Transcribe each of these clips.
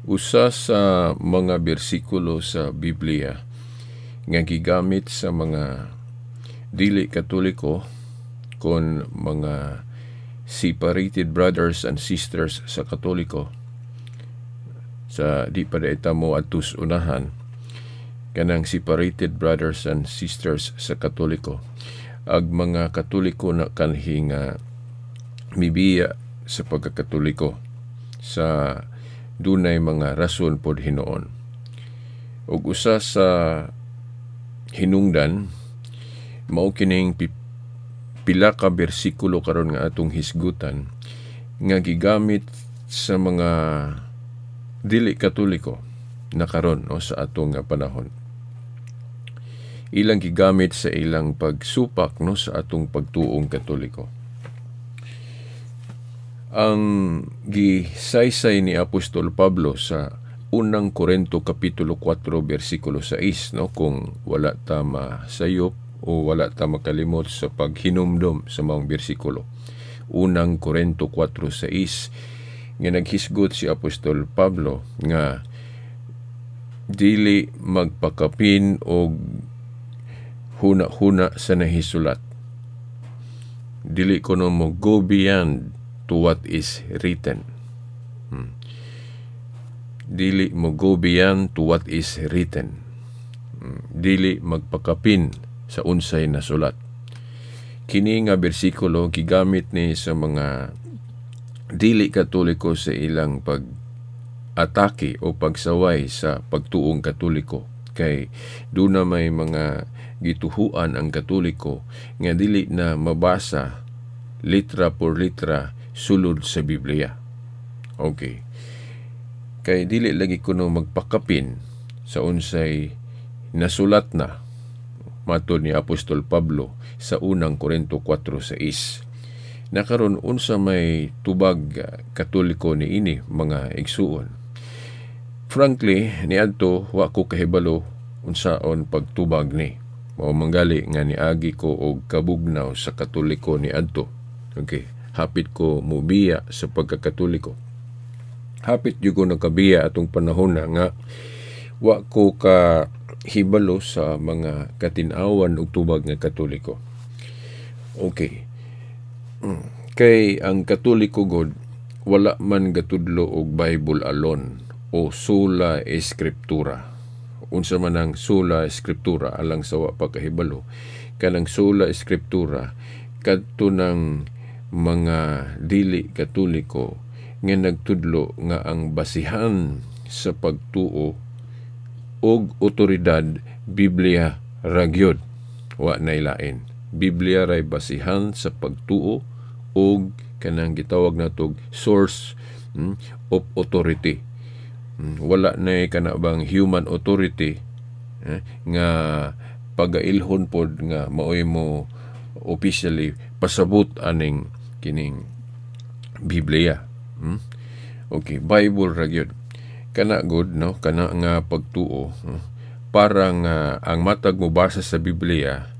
Usa sa mga bersikulo sa Biblia nga gigamit sa mga dili Katoliko kon mga separated brothers and sisters sa Katoliko sa di pa ta mo atus unahan, kanang separated brothers and sisters sa Katoliko ag mga Katoliko na kanhi nga mibiya sa pagkakatoliko sa dunay mga rason pod hinuon. Ug usa sa hinungdan mao kining pila ka bersikulo karon nga atong hisgutan nga gigamit sa mga dili Katoliko na karon, no, sa atong panahon. Ilang gigamit sa ilang pagsupak, no, sa atong pagtuong Katoliko. Ang gisaysay ni Apostol Pablo sa Unang Korento kapitulo 4 bersikulo 6, no, kung wala ta masayop o wala ta makalimot sa paghinumdom sa maong bersikulo. Unang Korento 4:6 nga naghisgot si Apostol Pablo nga dili magpakapin og huna-huna sa nahisulat. Dili kuno mo go beyond to what is written. Dili mo go beyond to what is written. Dili magpakapin sa unsay nasulat. Kini nga bersikulo gigamit ni sa mga dili Katoliko sa ilang pag atake o pagsaway sa pagtuong Katoliko kay duna may mga gituhuan ang Katoliko nga dili na mabasa litra por litra sulod sa Biblia. Okay. Kay dili lagi kuno magpakapin sa unsay nasulat na matod ni Apostol Pablo sa Unang Korinto 4:6. Nakaron, unsa may tubag Katoliko ni ini, mga igsuon? Frankly, niadto wa ko kahibalo unsaon pagtubag ni. Mao manggali nga niagi ko og kabugnaw sa Katoliko ni adto. Okay, hapit ko mubiya sa pagkakatoliko. Hapit jud ko nakabiya atong panahon na nga wa ko ka hibalo sa mga katin-awan ug tubag nga Katoliko. Okay. Kay ang Katoliko god wala man gatudlo og Bible alone o sola scriptura. Unsa man ang sola scriptura alang sa wa pa kahibalo? Kanang sola scriptura kadto ng mga dili Katoliko nga nagtudlo nga ang basihan sa pagtuo og otoridad, Biblia ra gyud, wa nay lain. Biblia ray basihan sa pagtuo og kanang gitawag natog source of authority. Wala na kana bang human authority nga pagailhon pod nga maoy mo officially pasabot aning kining Biblia. Okay, Bible ra gyud. Kana good, no, kana nga pagtuo, no? Parang ang matag mo basa sa Biblia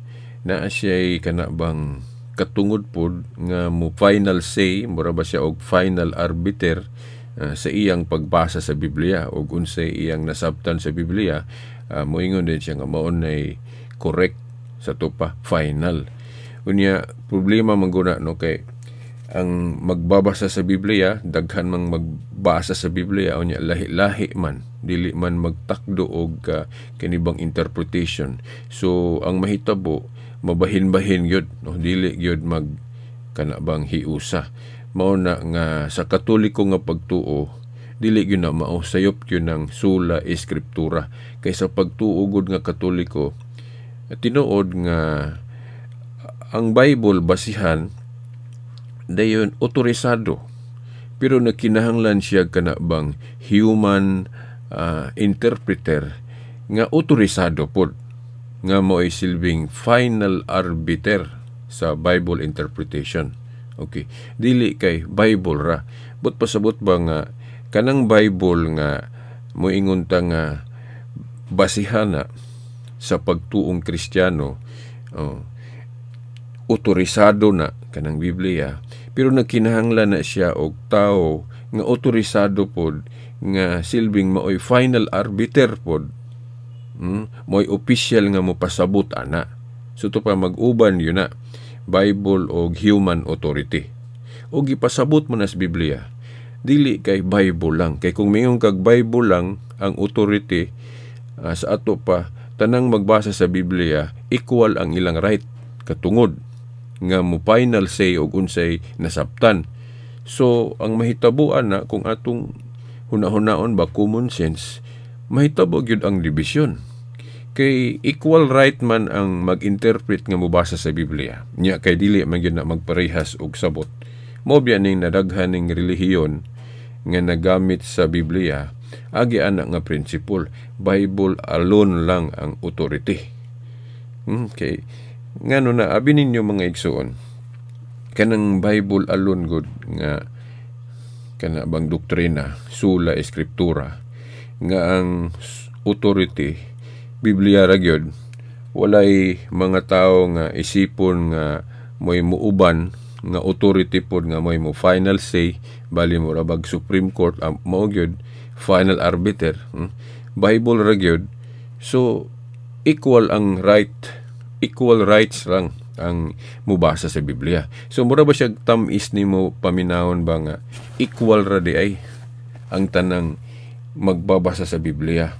naa siya kana bang katungod pod nga mo final say, mura ba siya og final arbiter sa iyang pagbasa sa Biblia og unsay iyang nasabtan sa Biblia, moingon din siya nga mao nay correct sa tupa final. Unya problema man guna, no, kay ang magbabasa sa Biblia, daghan mang magbasa sa Biblia, unya lahi-lahi man, dili man magtakdo og kanibang interpretation. So ang mahitabo, mabahin-bahin gyud, no, dili gyud mag kana bang hiusa. Mao na nga sa Katoliko nga pagtuo dili gyud na mao, sayop gyud ng sola scriptura, kay sa pagtuo gud nga Katoliko, tinuod nga ang Bible basihan, dayon otorisado, pero nakinahanglan siya kana bang human interpreter nga otorisado pod nga mo'y silbing final arbiter sa Bible interpretation. Okay. Dili kay Bible ra. But pasabot ba nga kanang Bible nga moingon ta nga basihana sa pagtuong Kristiyano, oh, otorisado na kanang Biblia, pero nagkinahanglan na siya og tao nga otorisado pod nga silbing maoy final arbiter pod, mo'y official nga mopasabot ana. So to pa mag-uban yun na Bible og human authority. O gipasabot mo na sa Biblia, dili kay Bible lang. Kay kung mingon kag Bible lang ang authority, sa ato pa tanang magbasa sa Biblia equal ang ilang right katungod nga mo final say og unsay nasabtan. So ang mahitabuan na kung atong hunahunaon ba, common sense, mahitabo gyud ang division. Kay equal right man ang mag-interpret nga mobasa sa Biblia. Nya kay dili man gyud na magparehas og sabot. Mo biya ning nadaghan ning relihiyon nga nagamit sa Biblia agi ana nga principle, Bible alone lang ang authority. Okay. Ngano na abi ninyo, mga igsuon, kanang Bible alone gud nga kana bang doktrina, sola scriptura, nga ang authority Biblia ra gyud, walay mga tawo nga isipon nga mo'y muuban nga authority pod nga mo'y mo final say, bali mo rabag Supreme Court, mao gyud final arbiter, Bible ra gyud. So equal ang right, equal rights lang ang mubasa sa Biblia. So mura ba siya tam-is nimo paminawon ba nga equal ra di ay ang tanang magbabasa sa Biblia.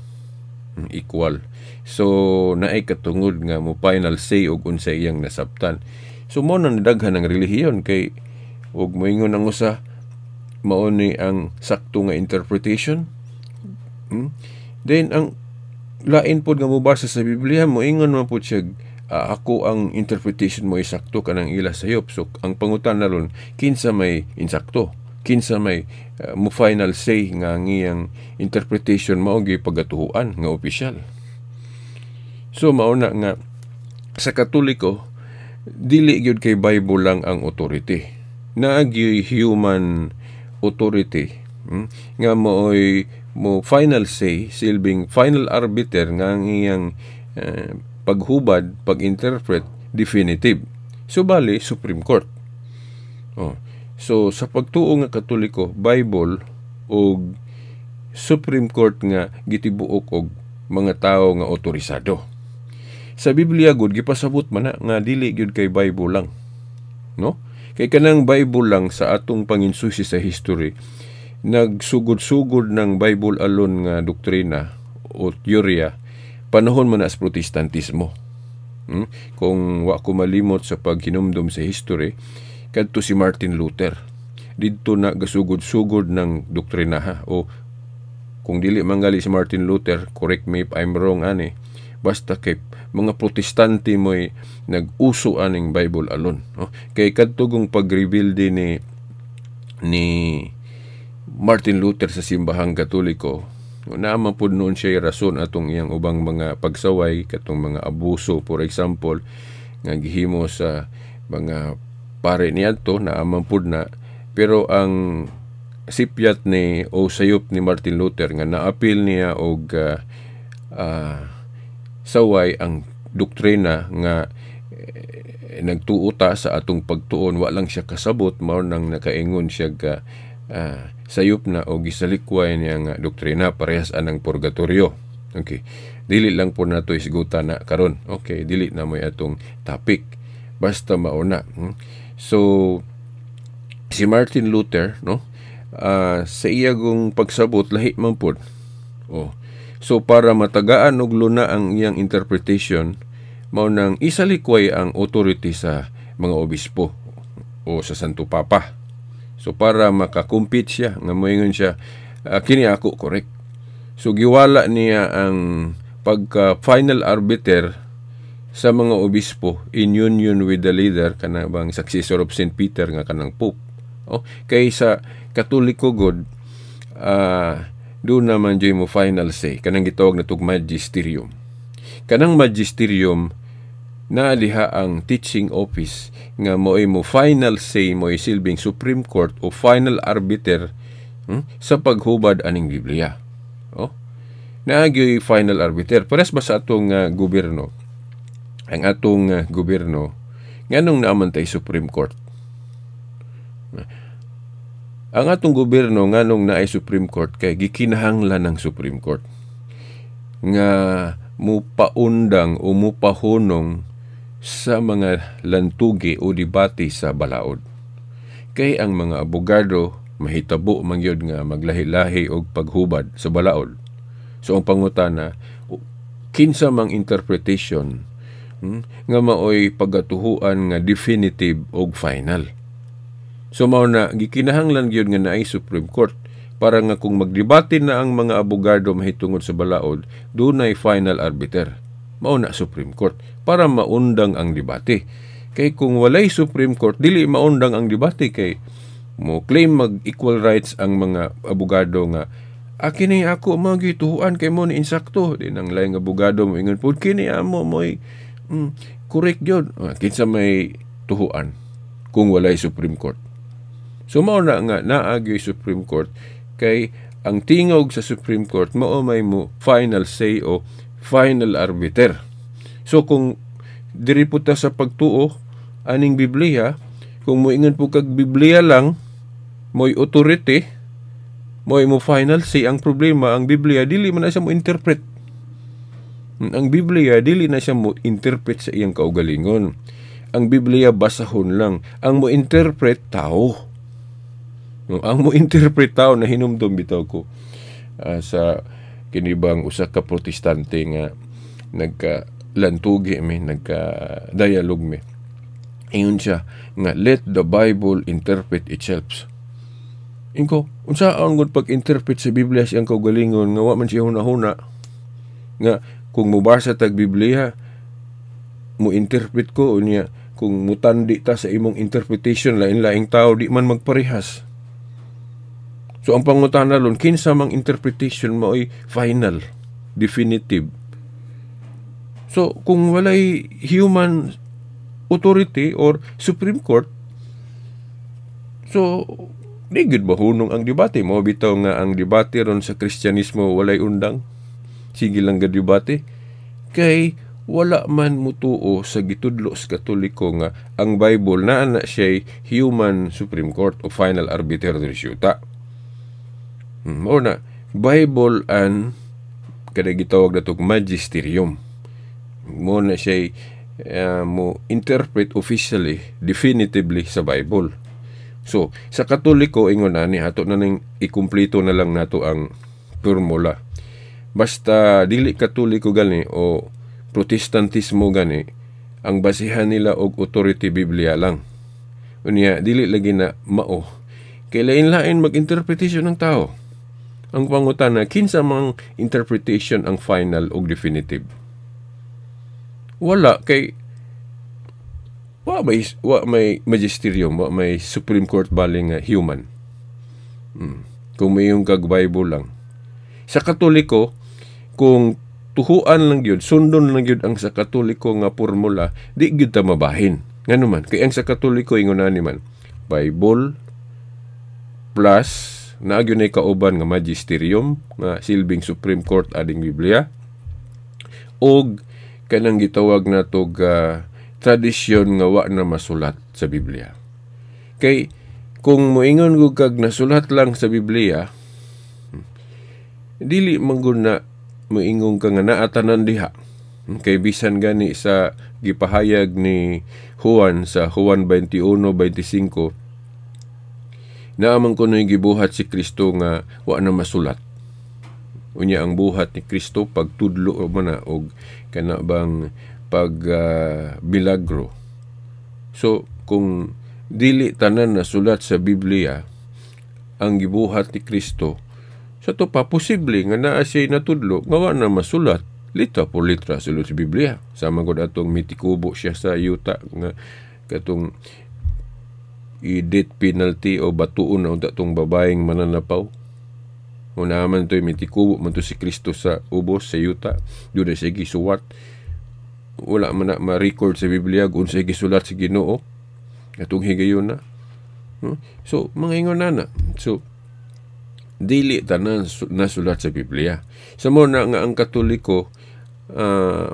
Equal. So naay katungod nga mo final say og unsa iyang nasabtan. So mo na nadaghan ang relihiyon kay og moingon ang usa mao ni ang sakto nga interpretation. Then ang lain pod nga mobasa sa Biblia moingon man pod siya, ako ang interpretation mo isakto kanang ila sayop. So ang pangutana ron, kinsa may insakto? Kinsa may mo final say nga ang iyang interpretation mao gyud pagatuhuan nga opisyal? So mao na nga sa Katoliko dili gyud kay Bible lang ang authority. Naa gyud human authority, nga mooy mo final say, silbing final arbiter nga ang iyang paghubad, pag-interpret, definitive. So bali Supreme Court. Oh. So sa pagtuo nga Katoliko, Bible og Supreme Court nga gitibuok og mga tawo nga otorisado. Sa Biblia gud gipasabot man na nga dili gyud kay Bible lang. No? Kay kanang Bible lang, sa atong panginsusi sa history, nagsugod-sugod ng Bible alone nga doktrina o teorya panahon man na sa Protestantismo. Kung wa ko malimot sa paghinumdum sa history, kadto si Martin Luther. Didto na gasugod-sugod ng doktrina ha. O kung dili manggali si Martin Luther, correct me if I'm wrong ani, basta kay mga Protestante mo'y nag-uso aning Bible alone. No? Kay kadtugong pag-reveal din ni Martin Luther sa simbahang Katoliko, naa man pud noon siya rason atong iyang ubang mga pagsaway, katong mga abuso, for example, nga gihimo sa mga pare niadto, naa man pud na. Pero ang sipyat ni o sayop ni Martin Luther nga naapil niya og saway ang doktrina nga nagtuo ta sa atong pagtuon, wa lang siya kasabot, mao nang nakaingon siya ga sayop na o gisalikway niya nga doktrina parehas anang purgatorio. Okay. Dili lang po nato isgutan na karon. Okay, dili na mo'y atong topic. Basta mauna. So si Martin Luther, no? Sa iyagong pagsabot lahi man pod. Oh. So para matagaan og luna ang iyang interpretation, mao nang isalikway ang authority sa mga obispo o sa Santo Papa. So para makakumpit siya nga moingon siya, kini ako correct. So giwala niya ang pagka final arbiter sa mga obispo in union with the leader, kana bang successor of St. Peter nga kanang Pope. Oh, kay sa Katoliko god, doon naman jud mo final say kanang gitawag na tug magisterium. Kanang magisterium naa diha ang teaching office nga mo'y mo final say, mo'y silbing Supreme Court o final arbiter, sa paghubad aning Biblia. Oh. Naa gyoy final arbiter. Pares ba sa atong gobyerno? Ang atong gobyerno, nganong naa man tay Supreme Court? Ang atong gobyerno, nganong naay Supreme Court, kay gikinahanglan ng Supreme Court nga mupaundang o mupahunong sa mga lantugi o debate sa balaod. Kay ang mga abogado, mahitabo man gyud nga maglahi-lahi og paghubad sa balaod. So ang pangutana, kinsa mang interpretation nga maoy pagatuhuan nga definitive og final? So mao na gikinahanglan gyud nga naay Supreme Court para nga kung magdebate na ang mga abogado mahitungod sa balaod, dunay final arbiter. Mao na Supreme Court para maundang ang debate. Kay kung walay Supreme Court, dili maundang ang debate kay mo claim mag equal rights ang mga abogado nga kini ako mo gituhuan kay mo ni insakto din. Ang laing abogado mo ingon pud, kini amo mo'y correct gyud. Kinsa may tuhuan kung walay Supreme Court? So mao na nga naa gyoy Supreme Court kay ang tingog sa Supreme Court mao may mo final say o final arbiter. So kung diri po ta sa pagtuo aning Biblia, kung moingon po kag Biblia lang mo'y authority, mo'y mo final say, ang problema, ang Biblia dili man na siya mo interpret. Ang Biblia dili na siya mo interpret sa iyang kaugalingon. Ang Biblia basahon lang. Ang mo interpret, tao. Ang mo interpret, tao. Na hinumdum bitaw ko sa kinibang usa ka Protestante nga nagka lantugi mi, nagka dialogue mi. Ingon siya nga, "Let the Bible interpret itself." Inko, unsa ang gud pag-interpret sa Biblia siyang kaugalingon nga wa man siya hunahuna? Nga kung mobasa tag Biblia, mo interpret ko unya, kung mutandi ta sa imong interpretation, lain-laing tao, di man magparehas. So ang pangutana ron, kinsa mang interpretation mao'y final, definitive? So kung walay human authority or Supreme Court, so di gud mahunong ang debate mo bitaw nga ang debate ron sa Kristyanismo walay undang. Sige lang ga debate kay wala man mutuo sa gitudlo sa Katoliko nga ang Bible naa na siya human Supreme Court o final arbiter diri syuta. Mao na Bible and kada gitawag natog magisterium. Mo na siya mo interpret officially, definitively sa Bible. So, sa Katoliko, ingon ani, ato na ning ikumpleto na lang nato ang formula. Basta dili Katoliko gani o Protestantismo gani, ang basihan nila og authority Biblia lang. Unya, dili lagi na mao. Kay lain-lain mag-interpretation ng tao. Ang pangutana, kinsa mang interpretation ang final og definitive? Wala kay wa may magisterium, wa may Supreme Court bali nga human. Kung may yung kag Bible lang. Sa Katoliko, kung tuhuan lang gyud, sundon lang gyud ang sa Katoliko nga formula, di gyud ta mabahin. Ngano man, kay ang sa Katoliko ingon ani man, Bible plus naa gyud nay kauban nga magisterium nga silbing Supreme Court ading Biblia og kanang gitawag natog tradisyon nga wa na masulat sa Biblia. Kay kung moingon gud kag nasulat lang sa Biblia, dili man gud na moingon ka nga naa tanan diha. Kay bisan gani sa gipahayag ni Juan sa Juan 21:25, naa man kuno'y gibuhat si Kristo nga wa na masulat. Unya ang buhat ni Kristo, pagtudlo man na og kana bang pag milagro. So kung dili tanan nasulat sa Biblia ang gibuhat ni Kristo, sa to pa posible nga naa siya natudlo nga wa na masulat litra por litra sulod sa Biblia. Sama gud atong mitikubo siya sa yuta nga katong i-death penalty o batuon na unta tong babaeng mananapaw. Una man to'y mitikubo man to si Kristo sa ubos sa yuta. Doon siya gisuwat. Wala man na ma-record sa Biblia kung unsay gisulat sa Ginoo atong higayon na. So, mga ingon na na. So, dili tanan nasulat sa Biblia. Sa mo na nga ang Katoliko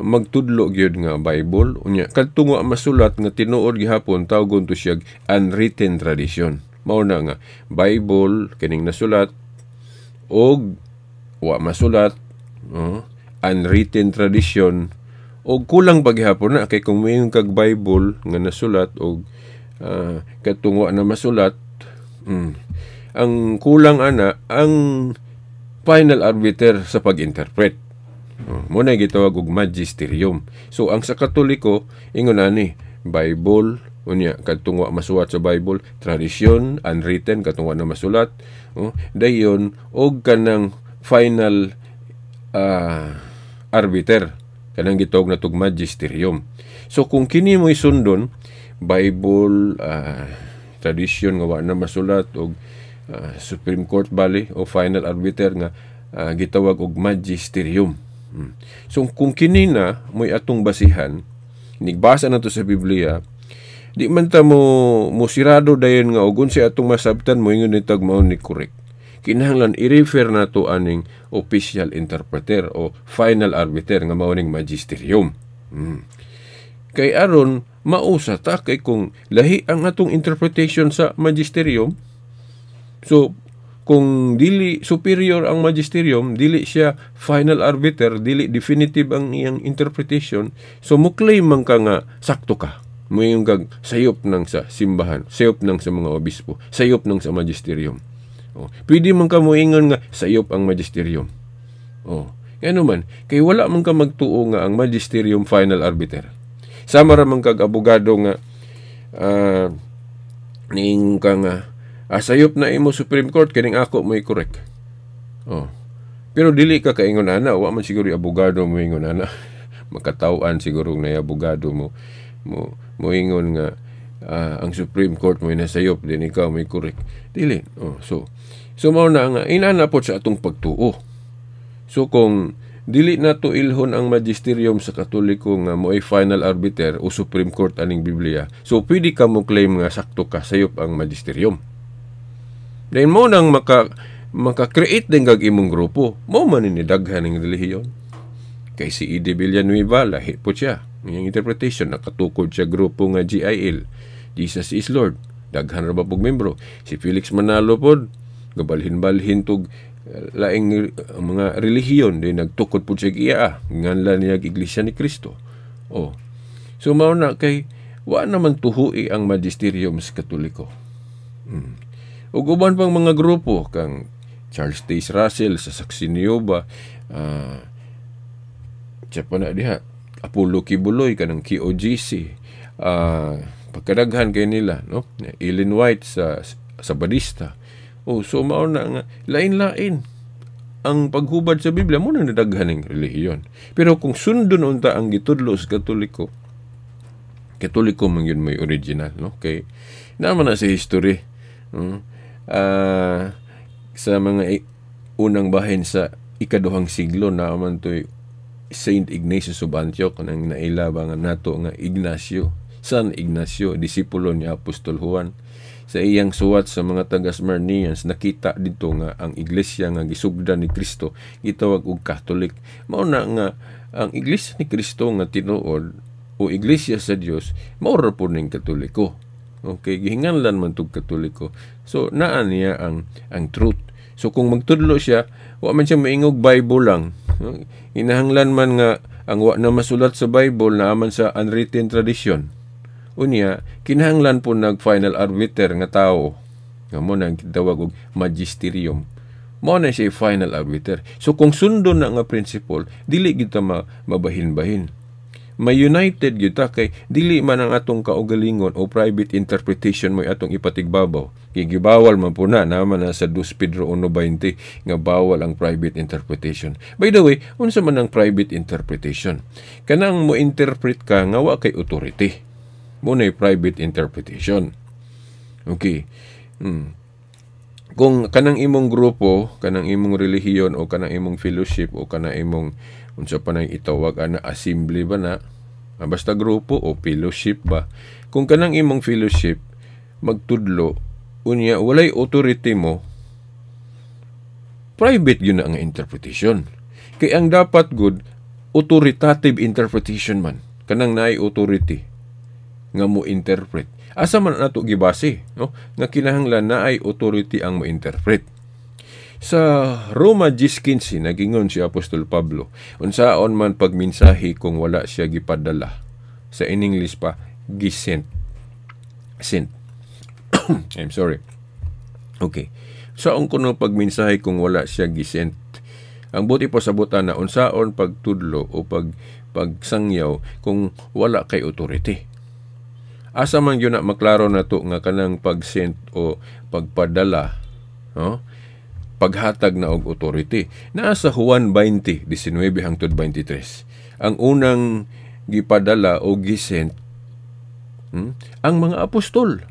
magtudlo gyud nga Bible, unya kadtong wa masulat nga tinuod gihapon, tawgon to siya unwritten tradition. Mao na nga Bible kining nasulat og wa masulat, unwritten tradition, og kulang paghapon na kay kung moingon kag Bible nga nasulat og katong wa na masulat, ang kulang ana ang final arbiter sa pag-interpret. Mo na gitawag og magisterium. So ang sa Katoliko, ingon ani, Bible, unya kadtong wa masulat sa Bible, tradisyon, unwritten, katong wa na masulat, oh, dayon og kanang final arbiter, kanang gitawag na tug magisterium. So kung kini mo'y sundon, Bible, tradisyon nga wa na masulat, og Supreme Court bali o final arbiter nga gitawag og magisterium. So kung kini na mo'y atong basihan, nigbasa na to sa Biblia, di man ta mo sirado dayon nga og unsa atong masabtan mo ingon nitag mao ni correct. Kinahanglan i-refer nato aning official interpreter o final arbiter nga mao ning magisterium. Kay aron mausa ta, kay kung lahi ang atong interpretation sa magisterium, so kung dili superior ang magisterium, dili siya final arbiter, dili definitive ang iyang interpretation, so mo claim man ka nga sakto ka. Moingon kag sayop nang sa simbahan, sayop nang sa mga obispo, sayop nang sa magisterium. Oh, pwede man ka moingon nga sayop ang magisterium. Oh, ngano man, kay wala man ka magtuo nga ang magisterium final arbiter. Sama ra man kag abogado nga niingon ka nga sayop na imo Supreme Court, kining ako mo'y correct. Oh. Pero dili ka kaingon ana, wa man siguro abogado mo ingon ana. Makataw-an siguro na abogado mo mo moingon nga ang Supreme Court mo nasayop din, ikaw may correct. Dili. Oh, so mao na nga inana pod sa atong pagtuo. So kung dili nato ilhon ang magisterium sa Katoliko nga mo'y final arbiter o Supreme Court aning Biblia, so pwede ka mo claim nga sakto ka, sayop ang magisterium. Dahil mo nang maka-create din kag imong grupo. Mo man ni daghan ng relihiyon. Kay si E.D. Villanueva, lahi po siya. Ang interpretation, nakatukod siya grupo nga GIL, Jesus is Lord. Daghan ra ba pog membro. Si Felix Manalo pod, gabalhin-balhin tog laing mga relihiyon, di nagtukod po siya iya, nganlan niya Iglesia ni Cristo. Oh. So mao na kay wa naman tuhui ang magisterium sa Katoliko. Ug uban pang mga grupo kang Charles Taze Russell sa Saxinioba, siya pa na diha, Apollo Quiboloy kanang KOJC, pagkadaghan kay nila, no? Ellen White sa Badista. Oh, so mao na nga lain-lain ang paghubad sa Biblia, mo na nadaghan ng relihiyon. Pero kung sundon unta ang gitudlo sa Katoliko, Katoliko man yun may original, no? Kay naman na sa history, no? Sa mga unang bahin sa ikaduhang siglo naman to'y Saint Ignatius of Antioch, nang naila ba nga nato nga Ignacio, San Ignacio, disipulo ni Apostol Juan. Sa iyang suwat sa mga taga-Smyrnians, nakita dito nga ang iglesia nga gisugdan ni Kristo gitawag og Catholic. Mao na nga ang iglesia ni Kristo nga tinuod o iglesia sa Dios mao ra po ning Katoliko. Okay, gihinganlan man tug Katoliko. So naa niya ang truth. So kung magtudlo siya, wa man siya maingog Bible lang. Inahanglan man nga ang wa na masulat sa Bible naa man sa unwritten tradition. Unya, kinahanglan po nag final arbiter nga tao. Nga mo nang tawag og magisterium. Mao na siya final arbiter. So kung sundon na nga principle, dili kita mabahin-bahin. May united gyud ta kay dili man ang atong kaugalingon o private interpretation mo atong ipatigbabaw. Kay gibawal man po na naman na sa 2 Pedro 1:20 nga bawal ang private interpretation. By the way, unsa man ang private interpretation? Kanang mo interpret ka nga wa kay authority. Mo na private interpretation. Okay. Kung kanang imong grupo, kanang imong relihiyon o kanang imong fellowship o kanang imong unsa pa nang itawag ana, assembly ba na, basta grupo o fellowship ba, kung kanang imong fellowship magtudlo unya walay authority mo, private yun na ang interpretation. Kay ang dapat good authoritative interpretation man, kanang naay authority nga mo interpret. Asa man nato gibase, no, nga kinahanglan na ay authority ang mo-interpret? Sa Roma 10:15, nagingon si Apostol Pablo, "Unsaon man pagminsahi kung wala siya gipadala?" Sa in English pa, gisent. Sent. I'm sorry. Okay. Saon kuno pagminsahi kung wala siya gisent? Ang buot ipasabot ana, unsaon pagtudlo o pagsangyaw kung wala kay authority? Asa man gyud na maklaro nato nga kanang pag-sent o pagpadala, no, paghatag na og authority? Naa sa Juan 20:19 hangtod 23. Ang unang gipadala o gisent, ang mga apostol.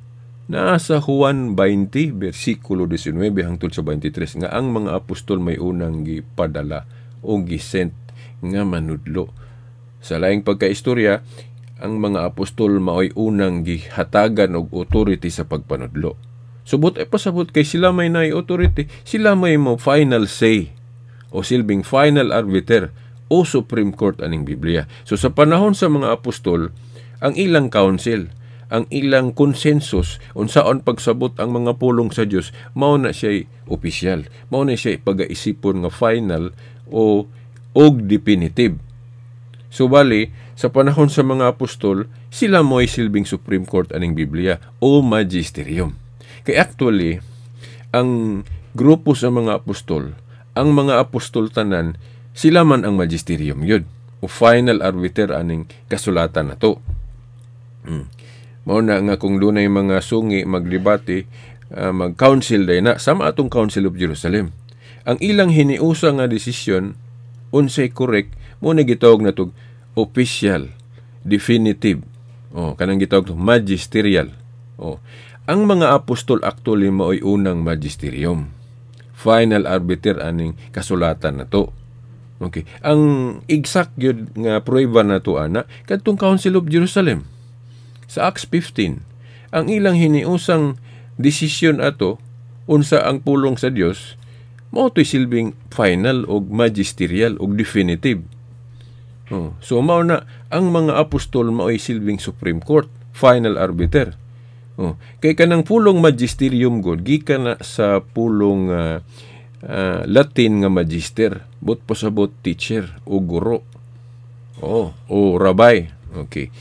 Naa sa Juan 20 bersikulo 19 hangtod sa 23 nga ang mga apostol may unang gipadala o gisent nga manudlo. Sa laing pagkaistorya, ang mga apostol maoy unang gihatagan og authority sa pagpanudlo. So buot ipasabot, kay sila may naay authority, sila may mo final say o silbing final arbiter o Supreme Court aning Biblia. So sa panahon sa mga apostol, ang ilang council, ang ilang consensus unsaon pagsabot ang mga pulong sa Dios, mao na siya opisyal. Mao na siya pagaisipon nga final o og definitive. So bali, sa panahon sa mga apostol, sila mo'y silbing Supreme Court aning Biblia o magisterium. Kay actually, ang grupo sa mga apostol, ang mga apostol tanan, sila man ang magisterium yun o final arbiter aning kasulatan na to. Mao na nga kung dunay mga sungi magdebate, mag-council day na sama atong Council of Jerusalem. Ang ilang hiniusa nga desisyon unsay correct mo na gitawag na tog official, definitive. Oh, kanang gitawag to magisterial. Oh. Ang mga apostol actually mao'y unang magisterium. Final arbiter aning kasulatan na to. Okay. Ang exact gyud nga prueba na to ana kadtong Council of Jerusalem. Sa Acts 15, ang ilang hiniusang desisyon ato unsa ang pulong sa Dios, mao to'y silbing final og magisterial og definitive. Oh, so mao na ang mga apostol mao'y silbing Supreme Court, final arbiter. Oh, kay kanang pulong magisterium god gikan na sa pulong Latin nga magister, buot pasabot teacher o guro. Oh, o rabbi. Okay.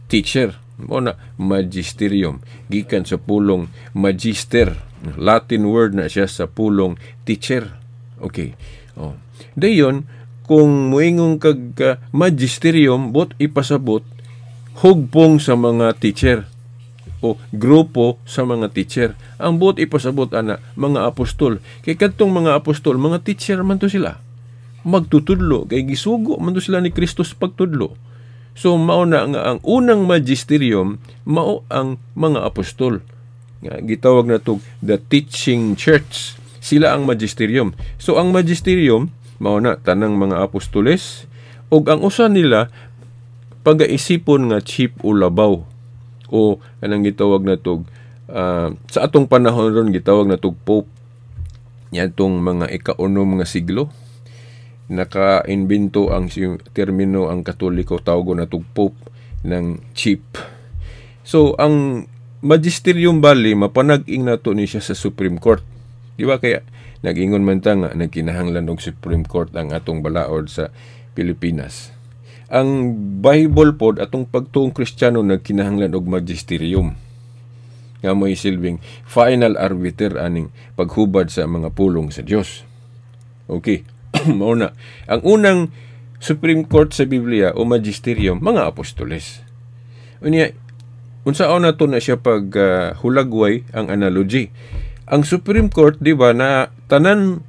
Teacher. Mao na magisterium gikan sa pulong magister. Latin word na siya sa pulong teacher. Okay. Oh. Dayon kung muingon kag magisterium, buot ipasabot hugpong sa mga teacher o grupo sa mga teacher. Ang buot ipasabot ana, mga apostol. Kay kadtong mga apostol, mga teacher man to sila. Magtutudlo kay gisugo man to sila ni Kristo sa pagtudlo. So mao na nga ang unang magisterium mao ang mga apostol. Nga gitawag na to the teaching church. Sila ang magisterium. So ang magisterium mao na tanang mga apostoles ug ang usa nila pagaisipon nga chief o labaw o kanang gitawag na tog sa atong panahon ron gitawag na tog pope. Niadtong mga ikaunom nga siglo, naka-imbento ang termino ang Katoliko, tawag na tog pope ng chief. So ang magisterium bali mapanag-ing nato ni siya sa Supreme Court, di ba? Kaya nag-ingon man ta nga nagkinahanglan og Supreme Court ang atong balaod sa Pilipinas. Ang Bible pod, atong pagtuong Kristiyano, nagkinahanglan og magisterium nga mo'y silbing final arbiter aning paghubad sa mga pulong sa Dios. Okay. Mao na. Ang unang Supreme Court sa Biblia o magisterium, mga apostoles. Unya, unsaon na to na siya pag hulagway ang analogy? Ang Supreme Court, di ba, na tanang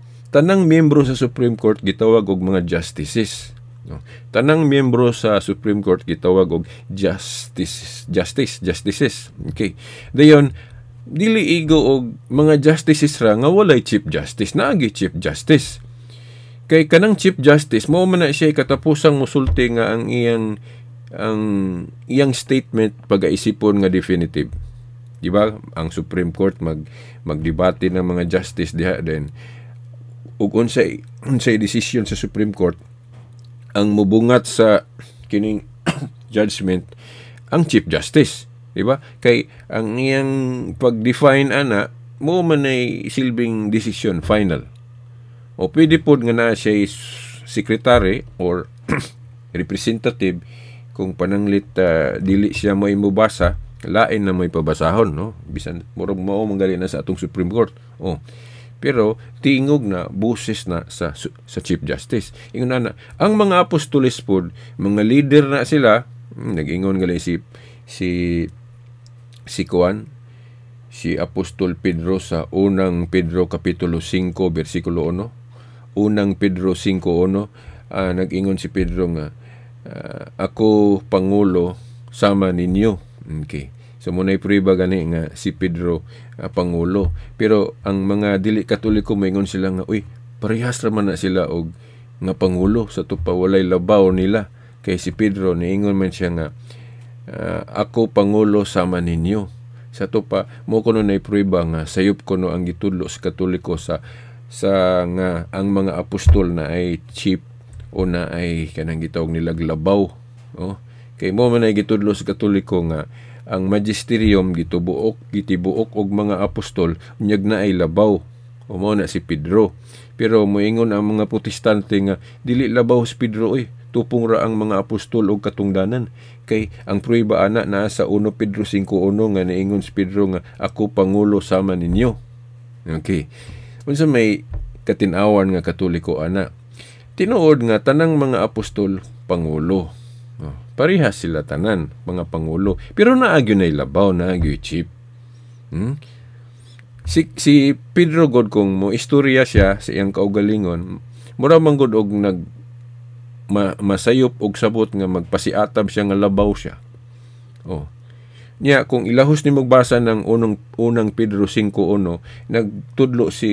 miyembro sa Supreme Court gitawag og mga justices. No? Tanang miyembro sa Supreme Court gitawag og justice, justice, justices. Okay. Dayon dili igo og mga justices ra nga walay chief justice, naagi chief justice. Kay kanang chief justice mao man na siya katapusang musulti nga ang iyang statement pagaisipon nga definitive. Di ba? Ang Supreme Court magdebate ng mga justice diha, then ug unsay decision sa Supreme Court ang mubungat sa kining judgment, ang chief justice. Di ba? Kay ang iyang pag-define ana mo man ay silbing decision final. O pwede pod nga naa siya secretary or representative kung pananglit dili siya mo imubasa, lain na mo'y pabasahon, no? Bisan murag mao man na sa atong Supreme Court. Oh. Pero tingog na boses na sa Chief Justice. Ingon na, ang mga apostoles pod, mga leader na sila, nag-ingon gali si kuan, si Apostol Pedro sa Unang Pedro kapitulo 5 bersikulo 1. Unang Pedro 5:1, nag-ingon si Pedro nga "Ako pangulo sama ninyo." Okay. So mo nay prueba gani nga si Pedro pangulo. Pero ang mga dili Katoliko, moingon sila nga, "Uy, parehas ra man na sila og nga pangulo sa to pa walay labaw nila." Kay si Pedro niingon man siya nga "Ako pangulo sama ninyo." Sa to pa mo kuno nay prueba nga sayop kuno ang gitudlo sa Katoliko sa nga ang mga apostol na ay chief o na ay kanang gitawag nilag labaw. Oh. Kay mo man ay gitudlo sa Katoliko nga ang magisterium gitubuok gitibuok og mga apostol, unyag na ay labaw o mao na si Pedro. Pero moingon ang mga Protestante nga dili labaw si Pedro oy, tupong ra ang mga apostol og katungdanan, kay ang prueba ana naa sa 1 Pedro 5:1 nga niingon si Pedro nga "Ako pangulo sama ninyo." Okay, unsa may katin-awan nga Katoliko ana? Tinuod nga tanang mga apostol pangulo. Oh, parehas sila tanan, mga pangulo. Pero naa gyud nay labaw, naa gyud chief. Si Pedro god, kung mo istorya siya sa iyang kaugalingon, mura man gud og nag masayop og sabot nga magpasiatab siya nga labaw siya. Oh. Nya kung ilahos ni magbasa ng Unang Pedro 5:1, nagtudlo si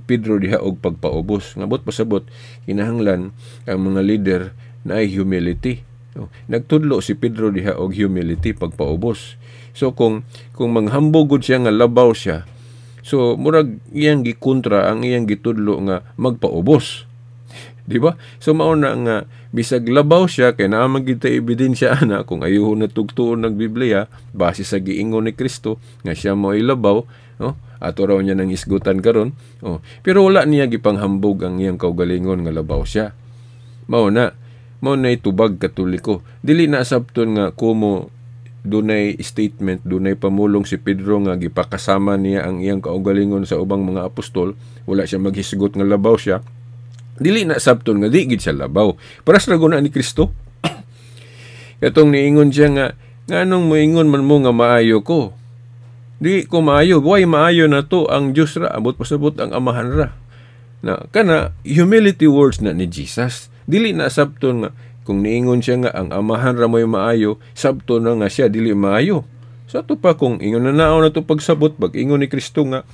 Pedro diha og pagpaubos. Ngabot pasabot kinahanglan ang mga leader na ay humility. Oh, nagtudlo si Pedro diha og humility, pagpaubos. So kung manghambog gud siya nga labaw siya, so murag iyang gikontra ang iyang gitudlo nga magpaubos. Di ba? So mao na nga bisag labaw siya, kay naa man gyud ebidensya ana kung ayuho na tugtuon ng Biblia base sa giingon ni Kristo nga siya mo labaw, no? Ato raw niya nang isgutan karon. Oh, pero wala niya gipanghambog ang iyang kaugalingon nga labaw siya. Mao na itubag Katoliko. Dili na sabton nga kumo dunay statement, dunay pamulong si Pedro nga gipakasama niya ang iyang kaugalingon sa ubang mga apostol, wala siya maghisgot nga labaw siya. Dili na sabton nga di gid siya labaw. Paras ra guna ni Kristo. Katong niingon siya nga, "Nganong moingon man mo nga maayo ko? Di ko maayo, way maayo na to, ang Dios ra, abot pasabot ang Amahan ra." Na kana humility words na ni Jesus. Dili na sabton nga kung niingon siya nga ang Amahan ra mo'y maayo, sabton na nga siya dili maayo. Sa to pa kung ingon na nao na to pagsabot, pag ingon ni Kristo nga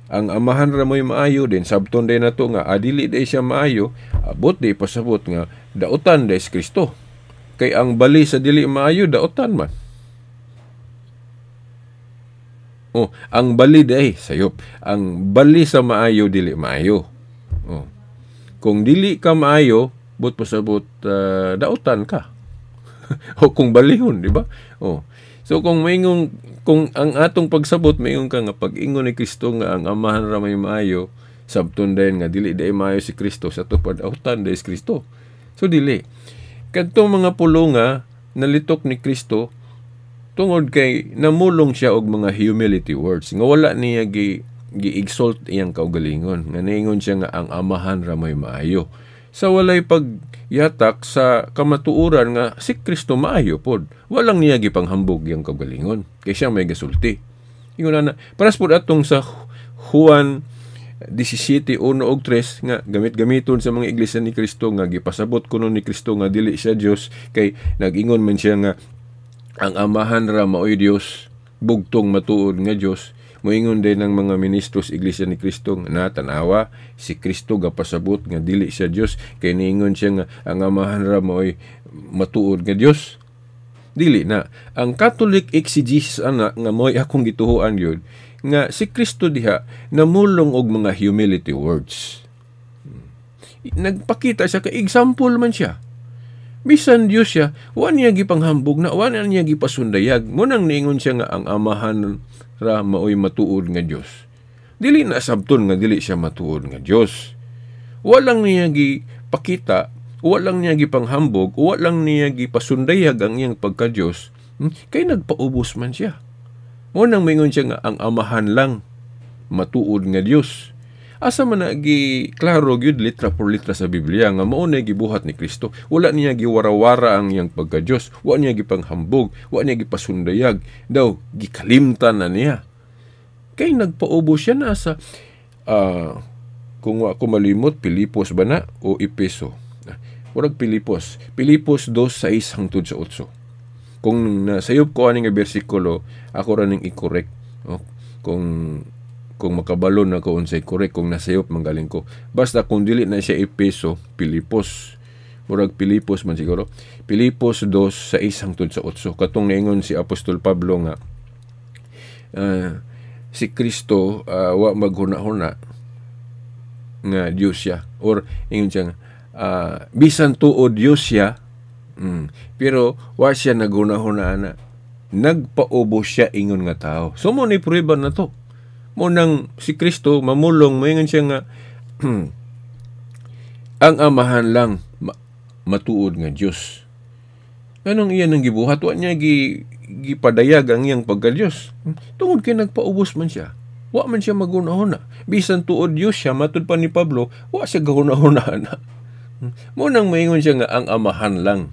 ang Amahan ra mo'y maayo, din sabton din nato nga adili day siya maayo, abot di pasabot nga dautan day si Kristo. Kay ang bali sa dili maayo, dautan man. Oh, ang bali day sayop. Ang bali sa maayo, dili maayo. Oh. Kung dili ka maayo, but pasabot dautan ka. O kung balihon, di ba? Oh. So kung maingon, kung ang atong pagsabot maingon ka nga pag-ingon ni Kristo nga ang Amahan ra may maayo, sabton dayon nga dili day maayo si Kristo, sa tupad autan day si Kristo. So dili. Kadtong mga pulong nga nalitok ni Kristo tungod kay namulong siya og mga humility words nga wala niya gi-exalt iyang kaugalingon, nga niingon siya nga ang Amahan ra may maayo sa walay pagyatak sa kamatuoran nga si Kristo maayo pod. Walang niya gipanghambog iyang kaugalingon kay siya may gasulti. Ingon na, paras pod atong sa Juan 17:1-3 nga gamit-gamiton sa mga Iglesia ni Kristo nga gipasabot kuno ni Kristo nga dili siya Dios, kay nag-ingon man siya nga ang Amahan ra maoy Dios, bugtong matuod nga Dios. Moingon din ng mga ministro sa Iglesia ni Kristo na tanawa si Kristo gapasabot nga dili siya Dios kay niingon siya nga ang Amahan ra maoy matuod nga Dios. Dili na. Ang Catholic exegesis ana nga mo'y akong gituhuan gyud nga si Kristo diha namulong og mga humility words. Nagpakita siya kay example man siya. Bisan Dios siya, wa niya gipanghambog na, wa niya gipasundayag. Mao nang niingon siya nga ang Amahan ra maoy matuod nga Dios. Dili na sabton nga dili siya matuod nga Dios. Walang niya gipakita, walang niya gipanghambog, walang niya gipasundayag ang iyang pagka-Dios, kay nagpaubos man siya. Mao nang mingon siya nga ang Amahan lang matuod nga Dios. Asa man na gi klaro gyud litra por litra sa Biblia nga mao na gibuhat ni Kristo. Wala niya giwarawara ang iyang pagka-Dios, wa niya gipanghambog, wa niya gipasundayag, daw gikalimtan na niya. Kay nagpaubos siya na sa kung wa ko malimot, Pilipos ba na o Epeso? Murag Pilipos. Pilipos 2:6 hangtod sa 8. Kung nasayop ko ani nga bersikulo, ako ra ning i-correct. Oh, kung makabalo na ko unsay correct, kung nasayop manggaling ko. Basta kung dili na siya Epeso, Pilipos. Murag Pilipos man siguro. Pilipos 2:6 hangtod sa 8. Katong niingon si Apostol Pablo nga si Kristo wa maghuna-huna nga Dios siya, or ingon siya nga bisan tuod Dios siya, pero wa siya naghuna-huna ana, nagpaubos siya ingon nga tao. So mo ni prueba na to mo nang si Kristo mamulong, moingon siya nga ang Amahan lang matuod nga Dios. Anong iyan ang gibuhat? Wa niya gipadayag ang iyang pagka-Dios. Tungod kay nagpaubos man siya. Wa man siya maghuna-huna. Bisan tuod Dios siya, matud pa ni Pablo, wa siya gahuna-huna na. Mo nang maingon siya nga ang Amahan lang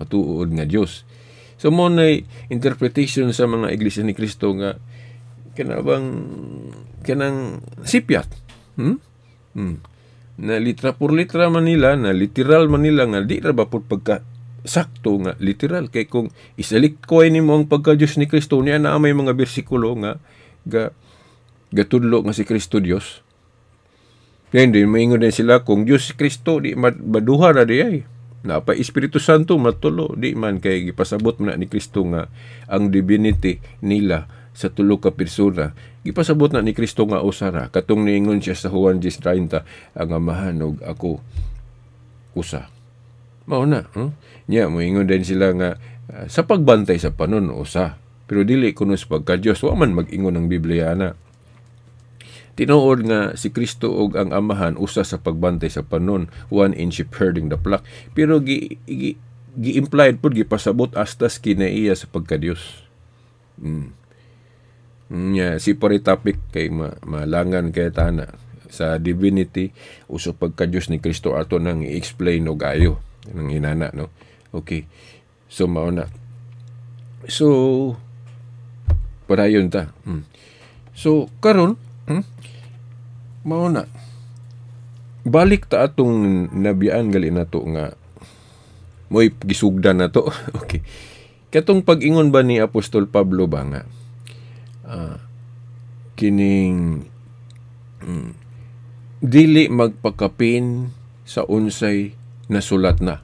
matuod nga Dios. So mo na interpretation sa mga Iglesia ni Cristo nga kanabang kanang sipyat. Hmm? Na litra por litra man nila, na literal man nila nga di ra ba pud pagka sakto nga literal, kay kung isalikkoy nimo ang pagka-Dios ni Kristo niya, na may mga bersikulo nga gatudlo nga si Kristo Dios. Ngayon din, maingon din sila, kung Dios si Kristo, di maduha na di ay. Napa Espiritu Santo matulo, di man kay gipasabot man na ni Kristo nga ang divinity nila sa tulo ka persona. Gipasabot na ni Kristo nga usa ra. Katong niingon siya sa Juan 10:30, ang Amahan ug ako usa. Mao na. Nya moingon din sila nga sa pagbantay sa panon usa. Pero dili kuno sa pagka-Dios, wa man mag-ingon ang Biblia na. Tinuod nga si Kristo ug ang Amahan usa sa pagbantay sa panon, one in shepherding the flock. Pero gi, gi, gi-implied pud, gipasabot astas kinaiya sa pagka-Dios. Nya separate topic kay malangan kay tana sa divinity uso pagka-Dios ni Kristo, ato nang i-explain og ayo nang inana, no. Okay. So mao na. So padayon ta. So karon, mao na. Balik ta atong nabiyaan gali nato nga mo'y gisugdan na to. Okay. Katong pag-ingon ba ni Apostol Pablo ba nga kining dili magpakapin sa unsay nasulat na.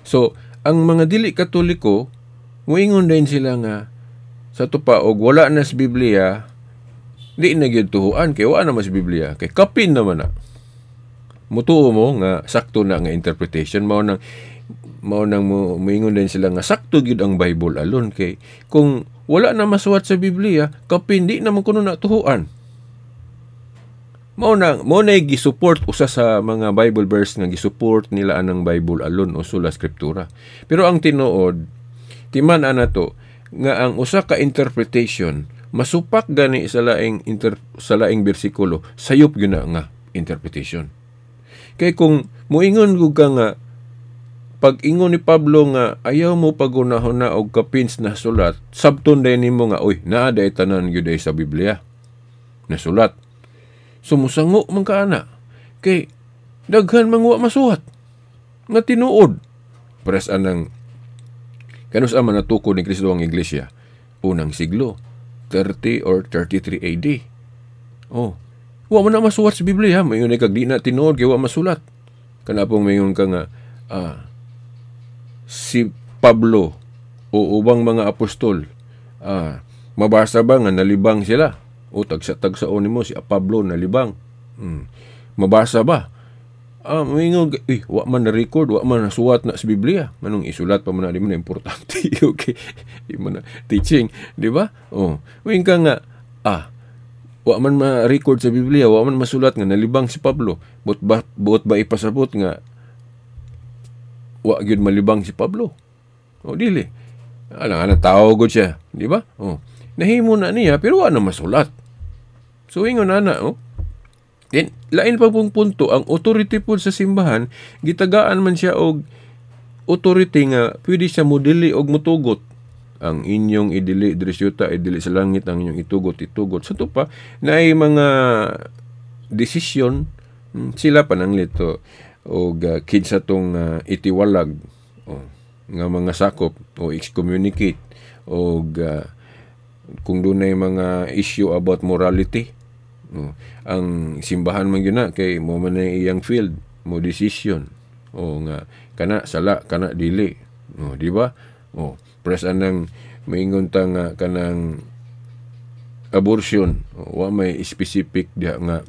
So, ang mga dili Katoliko, muingon din sila nga sa tupa og wala na sa Biblia, di na gyud tuhuan kay wala na mas Biblia, kay kapin naman na. Mutuo mo nga sakto na nga interpretation, mao nang muingon din sila nga sakto gyud ang Bible alone, kay kung wala na masuwat sa Biblia, kapin di naman kuno na tuhuan. Mao na gisupport, usa sa mga Bible verse nga gisupport nila anang Bible alone o sola scriptura. Pero ang tinuod, timan ana to nga ang usa ka interpretation masupak gani sa laing bersikulo, sayop gyud na nga interpretation. Kay kung moingon gud ka nga pag ingon ni Pablo nga ayaw mo pagunahon na og kapins na sulat, sabton day nimo nga uy, naa day tanan gyud sa Biblia nasulat. Sumusango man ka ana kay daghan man wa masuhat nga tinuod. Pares anang kanus man natukod ni Kristo ang iglesia? Unang siglo, 30 or 33 AD. Oh, wa man na masuwat sa Biblia, mayon kag di na tinuod kay wa masulat. Kana pong mayon ka nga si Pablo o ubang mga apostol, mabasa ba nga nalibang sila? O tagsa-tagsaon nimo si Pablo nalibang. Mabasa ba? Ah, moingon, eh, wa man na record, wa man nasuwat na sa Biblia. Manong isulat pa man na, di man na importante. Okay. Di man na teaching, di ba? Oh, moingon ka nga, wa man ma-record sa Biblia, wa man masulat nga nalibang si Pablo. Buot ba ipasabot nga wa gyud malibang si Pablo? O dili. Alang ana tao gud siya, di ba? Oh. Nahimo na niya pero wa na masulat. So ingon ana, oh. Then, lain pa pong punto, ang authority po sa simbahan, gitagaan man siya og authority nga pwede siya modili og mutugot. Ang inyong idili diri sa yuta, idili sa langit, ang inyong itugot, itugot. Sa pa, naay mga desisyon, sila pananglit to, og kinsa tong itiwalag, oh, nga mga sakop o excommunicate og kung dunay mga issue about morality, oh, ang simbahan man gyud na kay mo man na iyang field mo decision o nga kana sala, kana dili, oh, di ba? Oh, press anang maingon ta nga kanang abortion, oh, wa may specific diha nga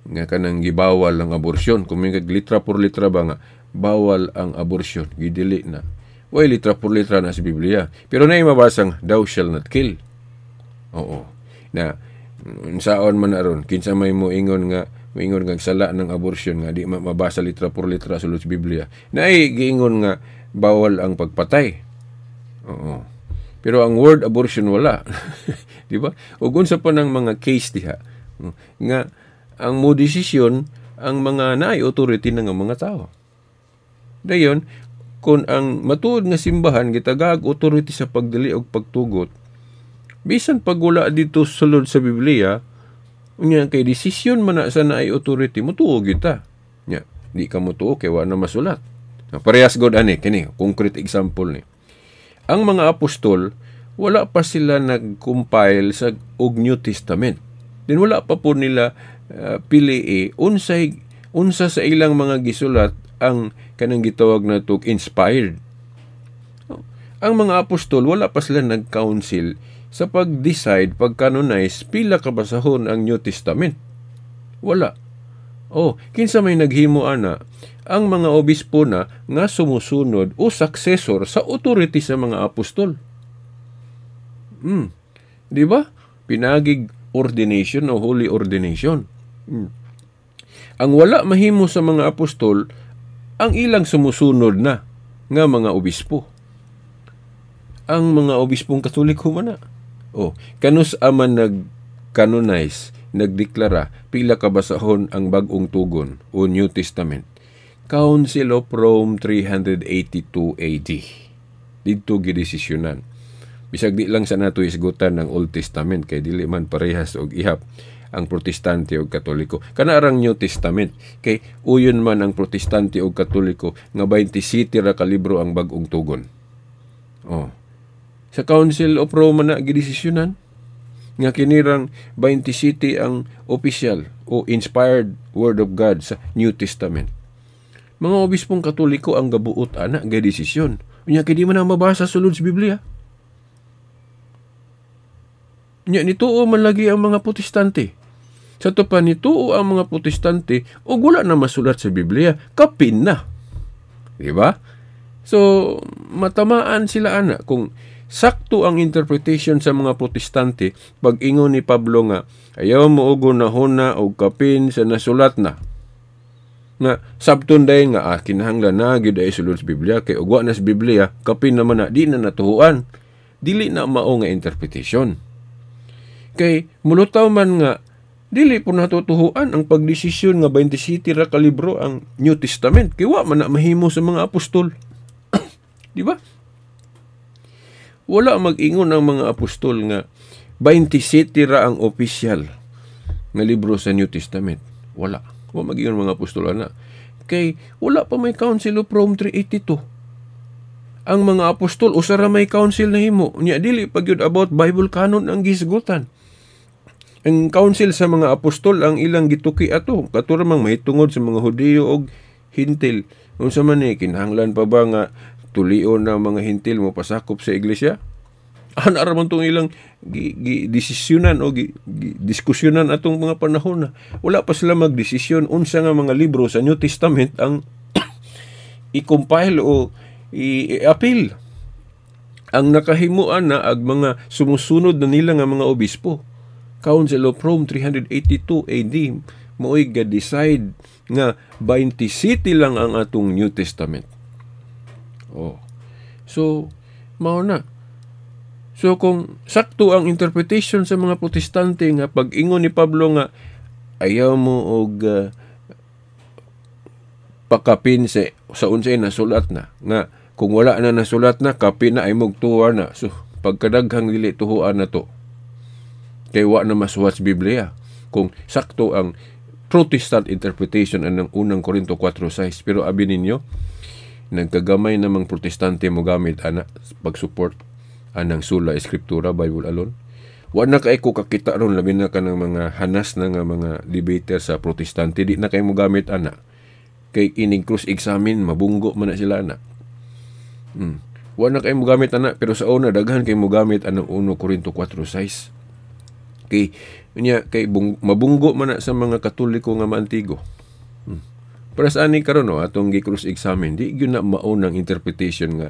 nga kanang gibawal ang abortion. Kung may litra por litra ba nga bawal ang abortion, gidili na. Way litra por litra na sa Biblia, pero naay mabasang "Thou shall not kill." Oo na, unsaon man aron, kinsa may moingon nga sala ng abortion nga di mabasa litra por litra sulod sa Biblia? Naay giingon nga bawal ang pagpatay. Oo, pero ang word abortion wala, di ba? Ug unsa pa ng mga case diha nga ang mo desisyon ang mga naay authority ng mga tao. Dayon kung ang matuod nga simbahan gitagaag authority sa pagdili og pagtugot bisan pag wala dito sulod sa Biblia, unya kay desisyon man na sa naay authority, mutuo kita. Nya, di ka mutuo kay wa na masulat. Parehas god ani kini, concrete example ni. Ang mga apostol, wala pa sila nag-compile sa og New Testament. Then wala pa po nila pili unsay unsa sa ilang mga gisulat ang kanang gitawag na inspired. Ang mga apostol, wala pa sila nag-council sa pag-decide, pag-canonize, pila ka basahon ang New Testament. Wala. Oh, kinsa may naghimo ana? Ang mga obispo na nga sumusunod o successor sa authority sa mga apostol. Di ba? Pinagig ordination o holy ordination. Ang wala mahimo sa mga apostol, ang ilang sumusunod na nga mga obispo. Ang mga obispong Katoliko man na. Oh, kanus aman nag-canonize, nagdeklara pila ka basahon ang Bag-ong Tugon o New Testament? Council of Rome, 382 AD. Didto gidesisyonan. Bisag di lang sa nato isgutan ng Old Testament kay dili man parehas og ihap ang Protestante og Katoliko. Kana arang New Testament kay uyon man ang Protestante og Katoliko nga 27 ra ka libro ang Bag-ong Tugon. Oh. Sa Council of Rome na gidesisyonan nga kinirang 27 ang official o inspired word of God sa New Testament. Mga obispong Katoliko ang gabuot ana nga desisyon. Unya kay di man na mabasa sulod sa Biblia. Nya nituo man lagi ang mga Protestante. Sa to pa nituo ang mga Protestante ug wala na masulat sa Biblia, kapin na. Di ba? So matamaan sila ana kung sakto ang interpretation sa mga Protestante pag ingon ni Pablo nga ayaw mo og hunahuna og kapin sa nasulat na. Nga sabton dayon nga kinahanglan na gyud ay sulod sa Biblia kay ug wa na sa Biblia kapin naman na, di na natuhuan. Dili na mao nga interpretation. Kay mulutaw man nga dili po natutuhuan ang pagdesisyon nga 27 ra ka libro ang New Testament kay wa man na mahimo sa mga apostol. Di ba? Wala mag-ingon ang mga apostol nga 27 ra ang official nga libro sa New Testament. Wala. Wa mag-ingon mga apostol ana. Kay wala pa may Council of Rome 382. Ang mga apostol usa ra may council na himo. Nya dili pa gyud about Bible canon ang gisgutan. Ang council sa mga apostol ang ilang gituki ato kato ra mang mahitungod sa mga Hudiyo og Hintil. Unsa man ni kinahanglan pa ba nga tulion na mga Hintil mo pasakop sa iglesia? Ana ra man tong ilang gi, gi desisyonan o gi diskusyonan atong mga panahon na. Wala pa sila magdesisyon unsa nga mga libro sa New Testament ang i-compile o i-appeal. Ang nakahimuan na ag mga sumusunod na nila nga mga obispo. Council of Rome 382 AD mo'y ga-decide nga 27 lang ang atong New Testament. Oh. So, mao na. So kung sakto ang interpretation sa mga Protestante nga pag-ingon ni Pablo nga ayaw mo og pakapin sa unsay nasulat na, nga kung wala na nasulat na, kapin na ay mugtuwa na. So pagkadaghang dili tuhuan na to kay wa na masuwat sa Biblia kung sakto ang Protestant interpretation anang Unang Korinto 4:6. Pero abi ninyo, nagkagamay namang Protestante mo gamit ana pag-support anang sola escriptura, Bible alone. Wa na kay ko kakita ron, labi na kanang mga hanas na nga mga debater sa Protestante, di na kay mo gamit ana kay ining cross examine mabunggo man na sila ana. Wa na kay mo gamit ana, pero sa una daghan kay mo gamit anang 1 Korinto 4:6 kay unya kay mabunggo man na sa mga Katoliko nga maantigo. Para sa ani karon, no, atong gi-cross examine, di gyud na maunang interpretation nga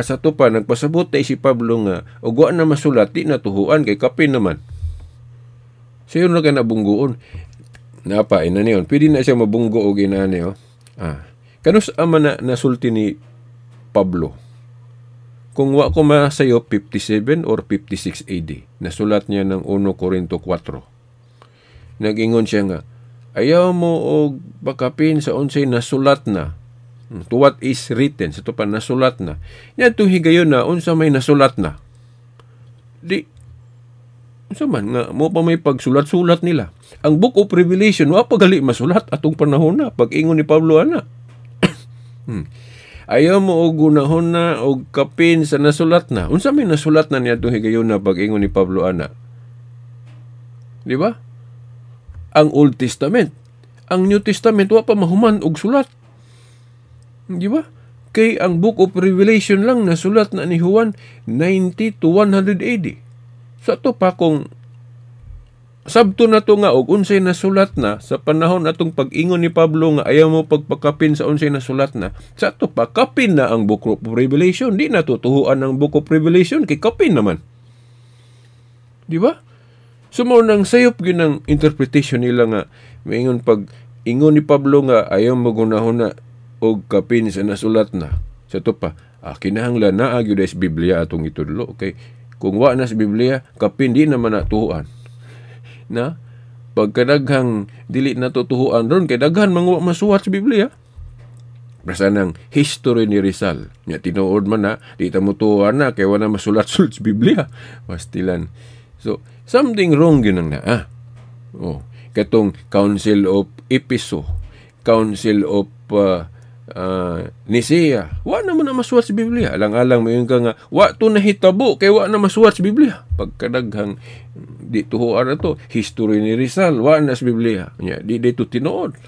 sa to pa nagpasabot tay si Pablo nga og wa na masulat, di na tuhuan kay kapin naman. Sayo na kay nabunggoon. Napa ina niyon. Pwede na siya mabunggo og inani, oh. Kanus ama na nasulti ni Pablo? Kung wa ko masayo, 57 or 56 AD. Nasulat niya ng 1 Korinto 4. Nag-ingon siya nga, ayaw mo og pakapin sa unsay nasulat na. To what is written. Sa to pa nasulat na. Nya itong higayon na, unsa may nasulat na. Di, unsa man nga, mo pa may pagsulat-sulat nila. Ang Book of Revelation, wa pa gali masulat atong panahon na. Pag-ingon ni Pablo ana. Ayaw mo og gunahon na og kapin sa nasulat na. Unsa may nasulat na niya itong higayon na pag-ingon ni Pablo ana? Di ba? Ang Old Testament. Ang New Testament wa pa mahuman og sulat. Di ba? Kay ang Book of Revelation lang nasulat na ni Juan 90 to 100 AD. Sa to pa kung sabto na to nga og unsay nasulat na sa panahon atong pag-ingon ni Pablo nga ayaw mo pagpakapin sa unsay nasulat na, sa to pa kapin na ang Book of Revelation. Di na tutuhuan ang Book of Revelation kay kapin naman. Di ba? So mao nang sayop gyud ang interpretation nila nga maingon pag ingon ni Pablo nga ayaw mo gunahon na og kapin sa nasulat na. Sa to pa, kinahanglan naa gyud sa Biblia atong itudlo. Okay? Kung wa na sa Biblia, kapin di naman natuhuan. Na pagkadaghang dili natutuhuan ron kay daghan mga masuwat sa Biblia. Basta nang history ni Rizal. Nya tinuod man na, di ta mutuhan na kay wala masulat-sulat sa Biblia. Pastilan. So, something wrong yun ang naa. Oh, katong Council of Epheso, Council of Nicea, wa naman na masuwat sa Biblia. Alang-alang mo yun ka nga, wa to nahitabo kay wa na masuwat sa Biblia. Pagkadaghang di tuhuan na to, history ni Rizal, wa na sa Biblia. Nya, di dito tinuod.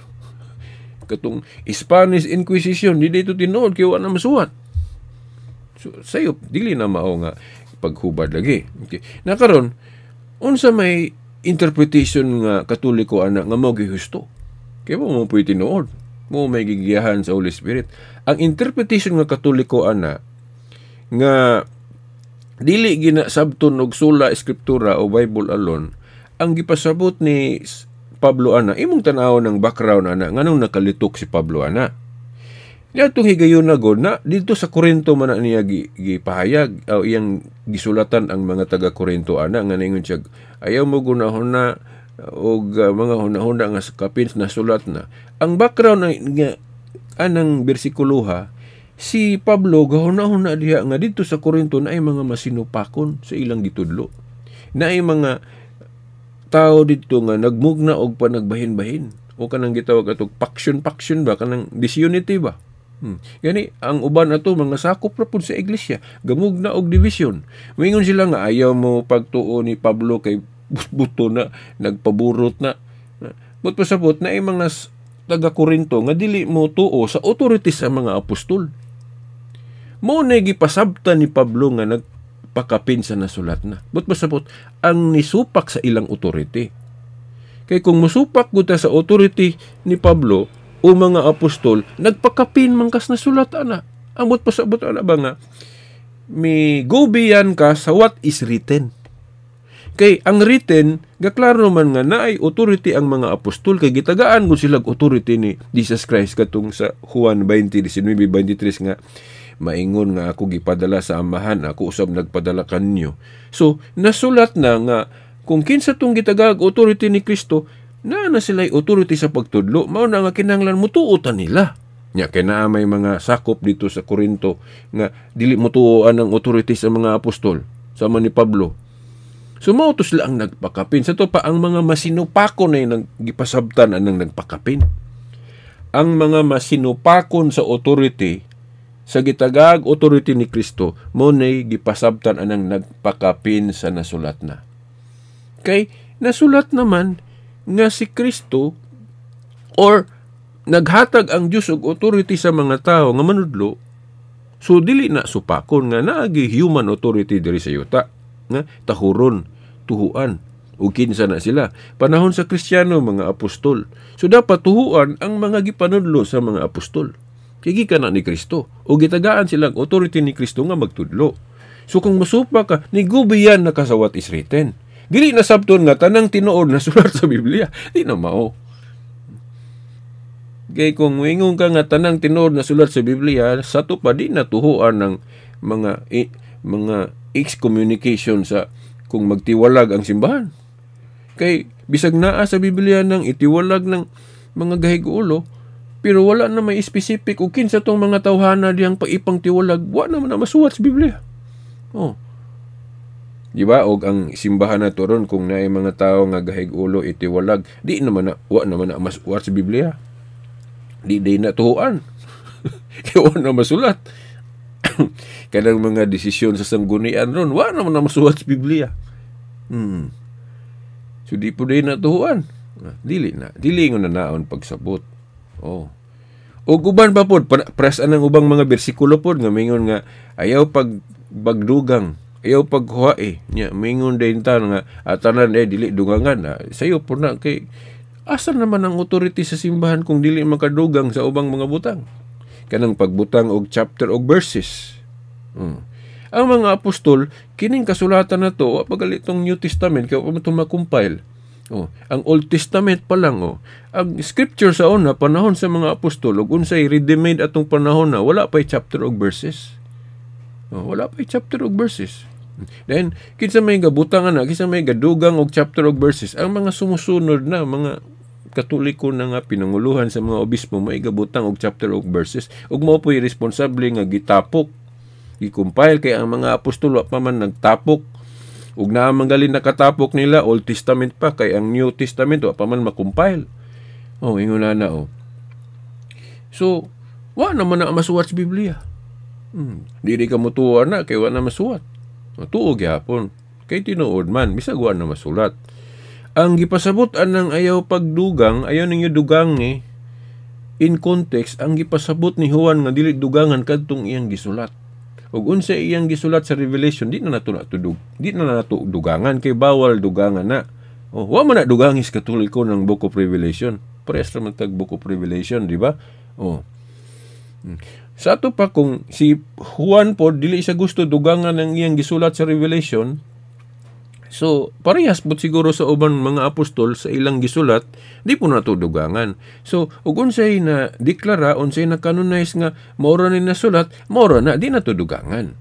Katong Spanish Inquisition, di dito tinuod kay wa na masuwat. So, sayop, dili na mao nga paghubad lagi. Okay. Nakaron, unsa may interpretation nga Katoliko ana nga mao gihusto? Kay mo mo pwede tinuod. Mo may gigiyahan sa Holy Spirit. Ang interpretation nga Katoliko ana nga dili gina sabton og sola escriptura o Bible alone, ang gipasabot ni Pablo ana, imong tan-awon ng background ana nganong nakalitok si Pablo ana. Niadtong higayon na god na didto sa Korinto man na niya gipahayag o iyang gisulatan ang mga taga Korinto ana nga ningon siya ayaw mo gunahon na og mga hunahuna nga sa kapin nasulat na. Ang background na nga anang bersikuloha, si Pablo gahunahuna diha nga didto sa Korinto na ay mga masinupakon sa ilang gitudlo. Na ay mga tao didto nga nagmugna og panagbahin-bahin o kanang gitawag atog faction-faction ba, kanang disunity ba. Gani ang uban ato mga sakop ra pud sa iglesia, gamugna og division. Moingon sila nga ayaw mo pagtuo ni Pablo kay buto na, nagpaburot na. But pasabot na ay mga taga Korinto nga dili mo tuo sa authority sa mga apostol. Mo na gipasabta ni Pablo nga nagpakapin nagpakapin sa nasulat na. But pasabot ang nisupak sa ilang authority. Kay kung musupak gud sa authority ni Pablo o mga apostol, nagpakapin man kas nasulat ana. Amot pasabot ana ba nga mi go beyond ka sa what is written. Kay ang written, gaklaro man nga naay authority ang mga apostol kay gitagaan gud sila authority ni Jesus Christ katong sa Juan 20:19-23 nga maingon nga ako gipadala sa Amahan, ako usab nagpadala kanyo. So nasulat na nga kung kinsa tong gitagaag authority ni Kristo, naa na sila authority sa pagtudlo, mao na nga kinahanglan mutuotan nila. Nya kay naa may mga sakop dito sa Korinto nga dili mutuoan ang authority sa mga apostol sama ni Pablo. So mao to sila ang nagpakapin. Sa to pa ang mga masinupakon ay nagipasabtan anang nagpakapin. Ang mga masinupakon sa authority sa gitagag authority ni Kristo, mo nay gipasabtan anang nagpakapin sa nasulat na. Kay nasulat naman nga si Kristo or naghatag ang Dios og authority sa mga tao nga manudlo, so dili na supakon nga naagi human authority diri sa yuta nga tahuron, tuhuan ug kinsa na sila. Panahon sa Kristiyano, mga apostol. So dapat tuhuan ang mga gipanudlo sa mga apostol. Kay gikan na ni Kristo o gitagaan silang authority ni Kristo nga magtudlo. So kung musupa ka, ni go beyond na ka sa what is written. Dili na sabton nga tanang tinuod na sulat sa Biblia. Di na mao. Kay kung moingon ka nga tanang tinuod na sulat sa Biblia, sa to pa di na tuhuan ng mga excommunication sa kung magtiwalag ang simbahan. Kay bisag naa sa Biblia nang itiwalag ng mga gahig-ulo, pero wala na may specific ug kinsa tong mga tawhana diyang paipang tiwalag, wa naman na masuwat sa Biblia. Oh. Di ba? Og ang simbahan na to ron, kung naay mga tao nga gahig-ulo itiwalag, di naman na, wa naman na masuwat sa Biblia. Di di na tuhuan. Kaya wa na masulat. Kanang mga desisyon sa sanggunian ron, wa naman na masuwat sa Biblia. So di po din natuhuan. Dili na. Dili nga na naon pagsabot. Oh. O uban pa pod, pres anang ubang mga bersikulo pod nga mingon nga ayaw pag bagdugang, ayaw paghuai. Nya mingon din ta nga atanan dili dugangan. Sayo po na kay asa naman ang authority sa simbahan kung dili makadugang sa ubang mga butang. Kanang pagbutang og chapter og verses. Ang mga apostol kining kasulatan na to, wa pa gali tong New Testament kay wa pa man to ma-compile. Oh, ang Old Testament pa lang oh. Ang scripture sa una panahon sa mga apostol ug unsay ready-made atong panahon na wala pay chapter og verses. Oh, wala pay chapter og verses. Then kinsa may gabutang ana, kinsa may gadugang og chapter og verses, ang mga sumusunod na mga Katoliko na nga pinanguluhan sa mga obispo may gabutang og chapter og verses ug mao po'y responsable nga gitapok, gi-compile kay ang mga apostol wa pa man nagtapok ug naa man gali nakatapok nila Old Testament pa kay ang New Testament wa pa man ma-compile. Oh, ingon na oh. So wa naman na masuwat sa Biblia. Dili ka motuo na kay wa na masuwat. Tuo gyapon kay tinuod man bisag wa na masulat. Ang gipasabot anang ayaw pagdugang, ayaw ninyo dugangi, in context, ang gipasabot ni Juan nga dili dugangan kadtong iyang gisulat. Ug unsa iyang gisulat sa Revelation, di na nato natudug, di na nato dugangan kay bawal dugangan na. Oh, wa man na dugangis Katoliko ng Book of Revelation. Parehas ra man tag Book of Revelation, di ba? Oh. Sa ato pa kung si Juan po dili siya gusto dugangan ang iyang gisulat sa Revelation, so parehas po siguro sa uban mga apostol sa ilang gisulat, di po nato dugangan. So ug unsay na deklara, unsay na canonize nga maura ni nasulat, maura na, di nato dugangan.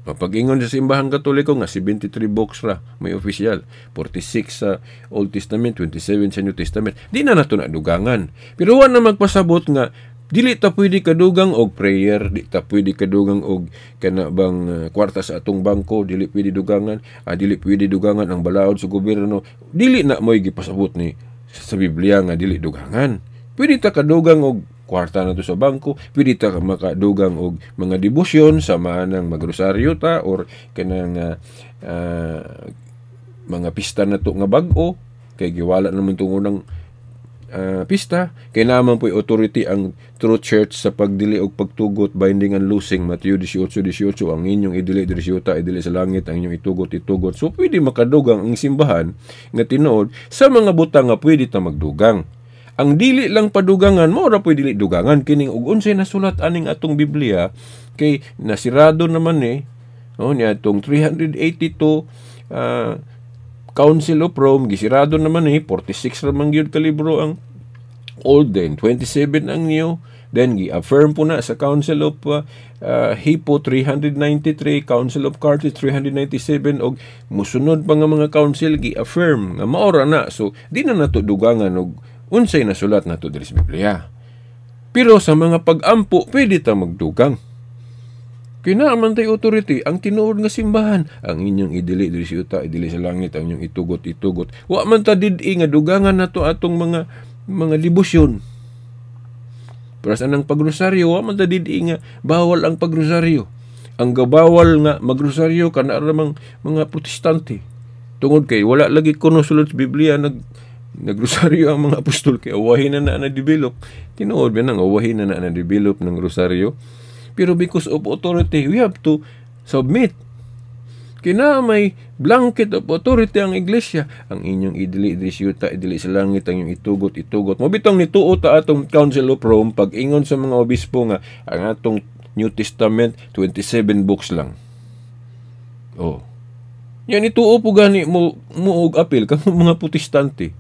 Mapag-ingon sa Simbahang Katoliko nga 73 books ra may official, 46 sa Old Testament, 27 sa New Testament, di na nato na dugangan. Pero wa na magpasabot nga dili ta pwede kadugang og prayer, di ta pwede kadugang og kana bang kwarta sa atong bangko, dili pwede dugangan, dili pwede dugangan ang balaod sa gobyerno. Dili na mo'y gipasabot ni sa Biblia nga dili dugangan. Pwede ta kadugang og kwarta nato sa bangko, pwede ta makadugang og mga debosyon sa maanang magrosaryo ta or kanang mga pista nato nga bag-o kay giwala naman tong unang pista. Kay naa man po'y authority ang true church sa pagdili og pagtugot, binding and loosing, Mateo 18:18, ang inyong idili diri sa yuta, idili sa langit, ang inyong itugot, itugot. So pwede makadugang ang simbahan nga tinuod sa mga butang nga pwede ta magdugang. Ang dili lang padugangan, mao ra pwede dili dugangan kining og unsay nasulat aning atong Biblia, kay nasirado naman eh. Oh, niya atong 382 Council of Rome, gisirado naman eh, 46 ra man gyud ka libro ang Old, then 27 ang New, then gi-affirm po na sa Council of Hippo 393, Council of Carthage 397, og musunod pa nga mga council gi-affirm nga mao ra na. So di na nato dugangan og unsay nasulat nato diri sa Biblia. Pero sa mga pag-ampo, pwede ta magdugang. Kay naa man tay authority ang tinuod nga simbahan, ang inyong idili diri sa yuta, idili sa langit, ang inyong itugot, itugot. Wa man ta did-i nga dugangan nato atong mga debosyon. Pero sa anang pagrosaryo, wa man ta did-i nga bawal ang pagrosaryo. Ang gabawal nga magrosaryo kana ramang mga Protestante. Tungod kay wala lagi kuno sulod sa Biblia nagrosaryo ang mga apostol, kay awahin na na na-develop. Tinuod ba nang awahin na na na-develop ng rosaryo? Pero because of authority, we have to submit. Kina may blanket of authority ang iglesia. Ang inyong idili diri sa yuta, idili sa langit, ang inyong itugot, itugot. Mao bitong nituo ta atong Council of Rome pag ingon sa mga obispo nga ang atong New Testament 27 books lang. Oh. Yan ituo po gani mo mo og apil kamo mga Protestante.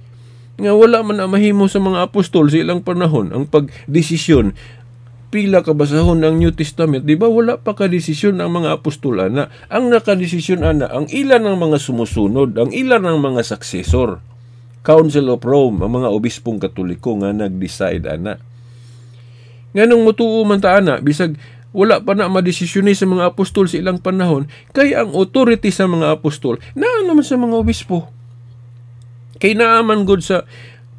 Nga wala man na mahimo sa mga apostol sa ilang panahon ang pagdesisyon pila ka basahon ang New Testament, di ba wala pa ka desisyon ang mga apostol ana. Ang nakadesisyon ana ang ilan ng mga sumusunod, ang ilan ng mga successor. Council of Rome, ang mga obispong Katoliko nga nag-decide ana. Nganong mutuo man ta ana, bisag wala pa na madesisyon sa mga apostol sa ilang panahon, kay ang authority sa mga apostol naa naman sa mga obispo. Kay naaman gud sa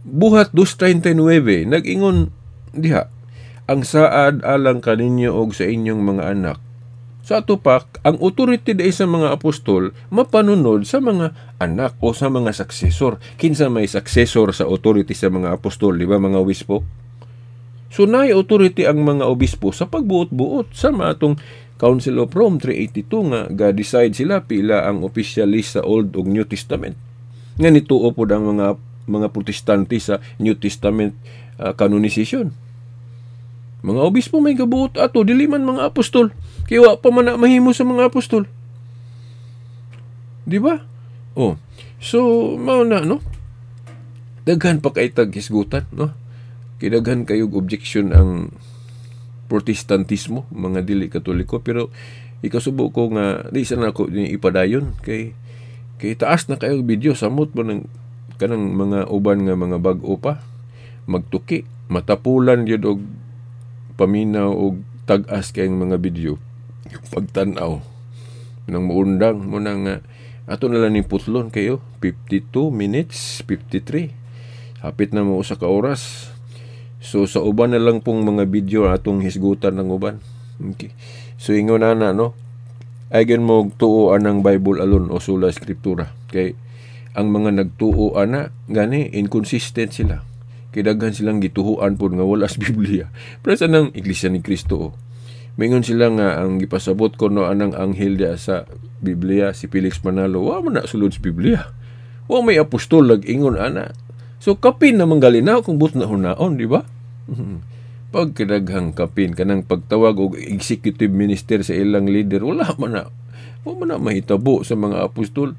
Buhat 2.39, nag-ingon diha, ang saad alang kaninyo og sa inyong mga anak. Sa atupak, ang authority dai sa mga apostol mapanunod sa mga anak o sa mga successor. Kinsa may successor sa authority sa mga apostol, di ba, mga obispo? So naay authority ang mga obispo sa pagbuot-buot sa atong Council of Rome 382 nga ga-decide sila pila ang official list sa Old ug New Testament. Nga nituo pod ang mga Protestante sa New Testament canonization. Mga obispo may gabuot ato, dili man mga apostol. Kay wa pa man na mahimo sa mga apostol. Di ba? Oh. So, mao na, no? Daghan pa kay tag hisgutan, no? Kidaghan kayo objection ang Protestantismo, mga dili Katoliko, pero ikasubo ko nga di sa nako ni ipadayon kay kay taas na kayo video, samot ba ng kanang mga uban nga mga bag-o pa magtuki, matapulan gyud og paminaw og tag-as kayong mga video pagtan-aw nang muundang mo na nga ato na lang ning putlon kayo. 52 minutes 53, hapit na mo usa ka oras. So sa uban na lang pong mga video atong hisgutan ng uban. Okay, so ingon na na, no, aygan mo tuo anang Bible alone o sola scriptura, kay ang mga nagtuo ana gani inconsistent sila, kay daghan silang gituhuan pod nga wala sa Biblia. Pero sa nang Iglesia ni Cristo, oh, mingon sila nga ang gipasabot ko no anang anghel dia sa Biblia si Felix Manalo, wa man na sulod sa Biblia. Wa may apostol nag-ingon ana. So kapin naman gali na kung but na hunaon, di ba? Pagkadaghang kapin kanang pagtawag og executive minister sa ilang leader, wala man na mahitabo sa mga apostol.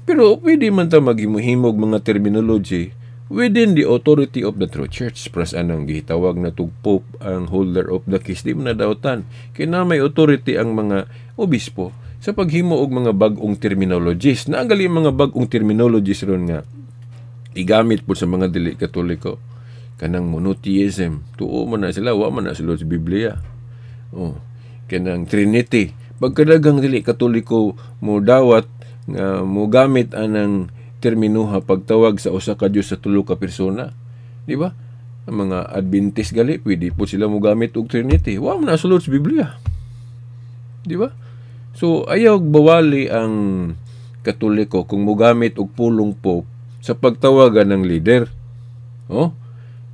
Pero pwede man ta maghimo-himog mga terminology within the authority of the true church. Pras anang gitawag na tug Pope ang holder of the keys, di man na dautan. Kay na may authority ang mga obispo sa paghimo og mga bag-ong terminologies. Naagali mga bag-ong terminologies ron nga igamit po sa mga dili Katoliko. Kanang monotheism, tuo man na sila, wa man na sila sa Biblia. Oh, kanang Trinity. Pagkadaghang dili Katoliko mo dawat nga mogamit anang terminuha pagtawag sa usa ka Dios sa tulo ka persona. Di ba? Ang mga Adventist gali pwede po sila mogamit og Trinity. Wa man na sulod sa Biblia. Di ba? So ayaw bawali ang Katoliko kung mogamit og pulong Pope sa pagtawagan ng leader. Oh?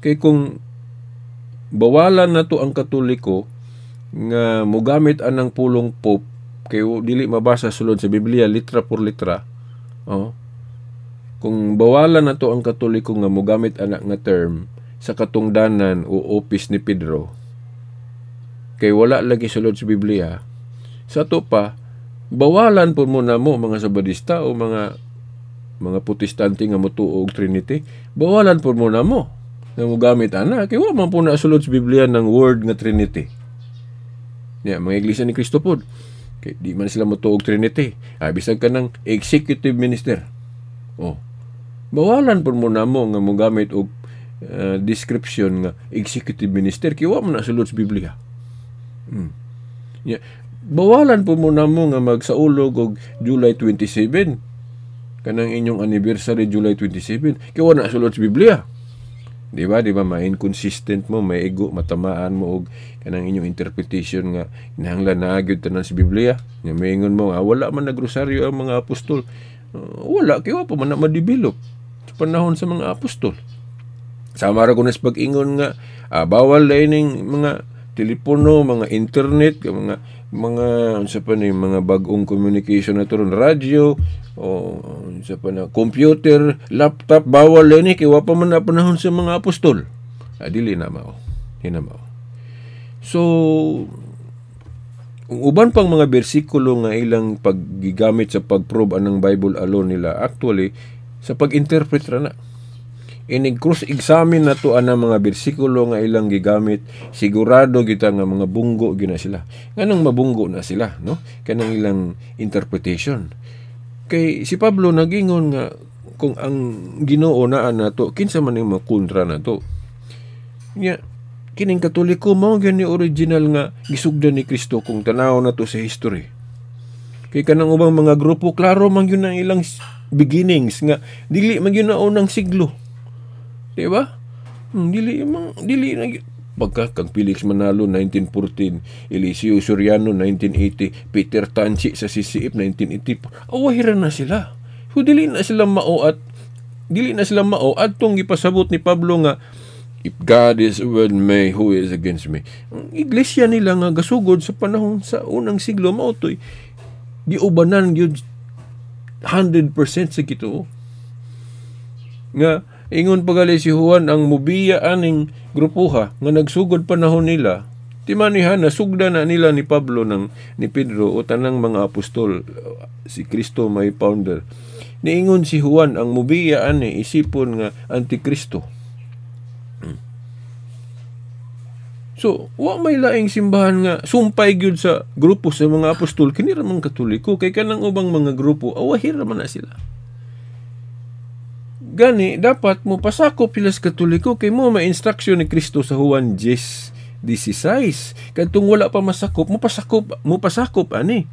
Kay kung bawalan na to ang Katoliko nga mogamit anang pulong Pope kay dili mabasa sulod sa Biblia litra por litra. Oh. Kung bawalan na to ang Katoliko nga mogamit anak nga term sa katungdanan o office ni Pedro kay wala lagi sulod sa Biblia, sa to pa bawalan po muna mo mga Sabadista o mga Protestante nga motuo og Trinity, bawalan po muna mo nga mogamit ana kay wa man po na sulod sa Biblia ng word nga Trinity. Ya, mga Iglesia ni Cristo pod kay di man sila motuo og Trinity. Ah, bisag ka ng executive minister. Oh. Bawalan po muna mo nga mogamit og description nga executive minister kay wa man na sulod sa Biblia. Yeah. Bawalan po muna mo nga magsaulog og July 27, kanang inyong anniversary July 27, kay wa na sulod sa Biblia. Di ba? Di ba ma-inconsistent mo, may ego, matamaan mo og kanang inyong interpretation nga kinahanglan naa gyud tanan sa Biblia. Nga maingon mo nga wala man nagrosaryo ang mga apostol. Wala kay wa pa man na ma-develop sa panahon sa mga apostol. Sama ra ko na sa pag-ingon nga bawal ning mga telepono, mga internet, mga unsa pa ni mga bag-ong communication na to ron, radyo o unsa pa na computer, laptop, bawal ni kay wa pa man na panahon sa mga apostol. Ah, dili na mao. Di na mao. So ang uban pang mga bersikulo nga ilang paggigamit sa pag-prove anang Bible alone nila, actually sa pag-interpret ra na. Inig cross-examine na to anang mga bersikulo nga ilang gigamit, sigurado kita nga mga bunggo gina sila. Nganong mabunggo na sila, no? Kanang ilang interpretation. Kay si Pablo nagingon nga kung ang Ginoo naa nato, kinsa man yung makontra nato. Nya kining Katoliko mao gyud ni original nga gisugdan ni Kristo kung tanaw nato sa history. Kay kanang ubang mga grupo klaro man gyud ang ilang beginnings nga dili man gyud na unang siglo. Di ba? Dili mang dili na pagka kang Felix Manalo 1914, Eliseo Soriano 1980, Peter Tanchi sa CCF 1984. Awahira na sila. So dili na sila mao at dili na sila mao adtong gipasabot ni Pablo nga if God is with me, who is against me? Ang iglesia nila nga gasugod sa panahon sa unang siglo mao toy giubanan gyud 100% sa Ginoo. Nga ingon pagali si Juan ang mubiya aning grupuha nga nagsugod panahon nila, timanihan na sugda na nila ni Pablo ng ni Pedro o tanang mga apostol, si Kristo may founder. Niingon si Juan ang mubiya ani isipon nga antikristo. So, wa may laing simbahan nga sumpay gyud sa grupo sa mga apostol kini ra man Katoliko kay kanang ubang mga grupo awahir ra man na sila. Gani dapat mo pasakop sila sa Katoliko kay mo may instruction ni Kristo sa Juan 10:16. Kadtong wala pa masakop, mo pasakop ani.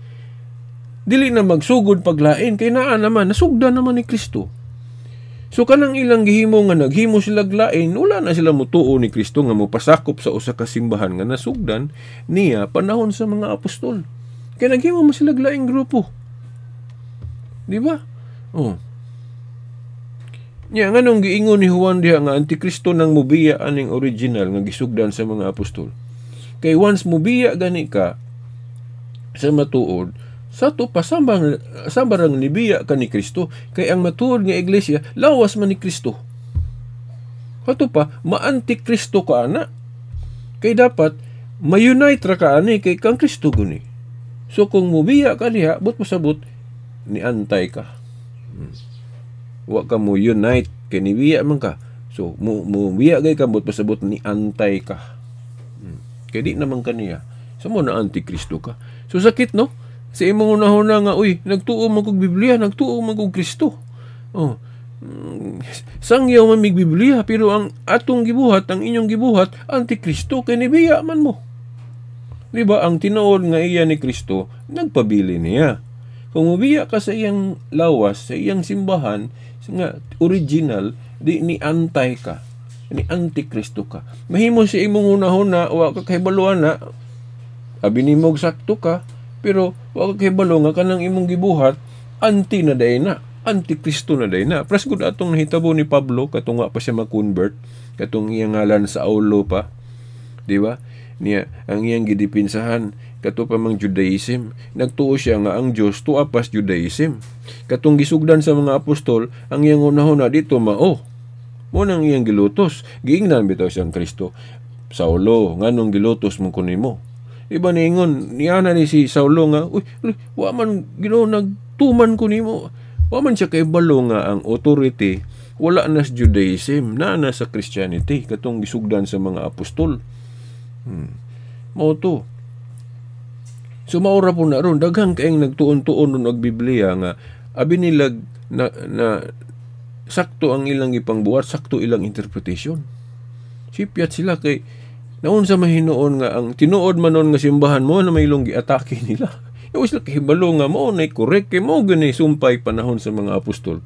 Dili na magsugod paglain kay naa naman nasugdan naman ni Kristo. So kanang ilang gihimo nga naghimo sila lain, wala na sila motuo ni Kristo nga mopasakop sa usa ka simbahan nga nasugdan niya panahon sa mga apostol. Kay naghimo mo sila laing grupo. Di ba? Oh. Nya nganong giingon ni Juan diha nga antikristo nang mubiya aning original nga gisugdan sa mga apostol. Kay once mubiya gani ka sa matuod, sa to pa sambarang nibiya ka ni Kristo, kay ang matuod nga iglesia lawas man ni Kristo. Kato pa maantikristo ka ana. Kay dapat mayunite ra ka ani kay kang Kristo guni. So kung mubiya ka diha, but pasabot ni antay ka. Wa ka mo unite kay nibiya man ka. So mubiya gay ka, but pasabot ni antay ka. Kay di naman kaniya. So mo na antikristo ka. So sakit, no? Sa imong unahuna nga, uy, nagtuo man kog Biblia, nagtuo man kog Kristo. Oh. Sangyaw man mig Biblia, pero ang atong gibuhat, ang inyong gibuhat, antikristo, kay nibiya man mo. Di ba, ang tinuod nga iya ni Kristo, nagpabili niya. Kung mubiya ka sa iyang lawas, sa iyang simbahan, nga original, di ni antay ka, ni antikristo ka. Mahimo sa imong unahuna, wa ka kahibaloan na, abi nimo sakto ka, pero wa ka kahibalo nga kanang imong gibuhat, anti na day na. Antikristo na day na. Pras gud atong nahitabo ni Pablo katong wa pa siya ma-convert, katong iyang ngalan Saulo pa. Di ba? Niya ang iyang gidipinsahan kato pa mang Judaism. Nagtuo siya nga ang Dios tuwa pas Judaism. Katong gisugdan sa mga apostol, ang iyang hunahuna dito mao. Mo nang iyang gilutos. Giingnan bitaw siyang Kristo. "Saulo, nganong gilutos mo ko nimo?" Iba niingon, niana ni si Saulo nga, "Uy, uy, wa man, Ginoo, nagtuman ko nimo." Wa man siya kahibalo nga ang authority wala na sa Judaism, naa na sa Christianity, katong gisugdan sa mga apostol. Mao to. So maura po na ron, daghan kaayong nagtuon-tuon nun og Biblia nga abi nilag na sakto ang ilang ipangbuhat, sakto ilang interpretation. Sipyat sila kay naunsa mahinuon nga ang tinuod man nun nga simbahan mo na may ilong giatake nila. Iwa sila kahibalo nga mo na correct kay mo gani sumpay panahon sa mga apostol.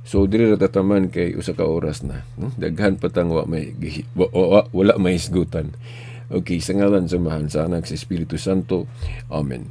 So diri ra tataman kay usa ka oras na. No? Daghan pa tang wa may wa, wa, wala may hisgutan. Okay, sa ngalan sa Amahan, sa Anak, sa Espiritu Santo. Amen.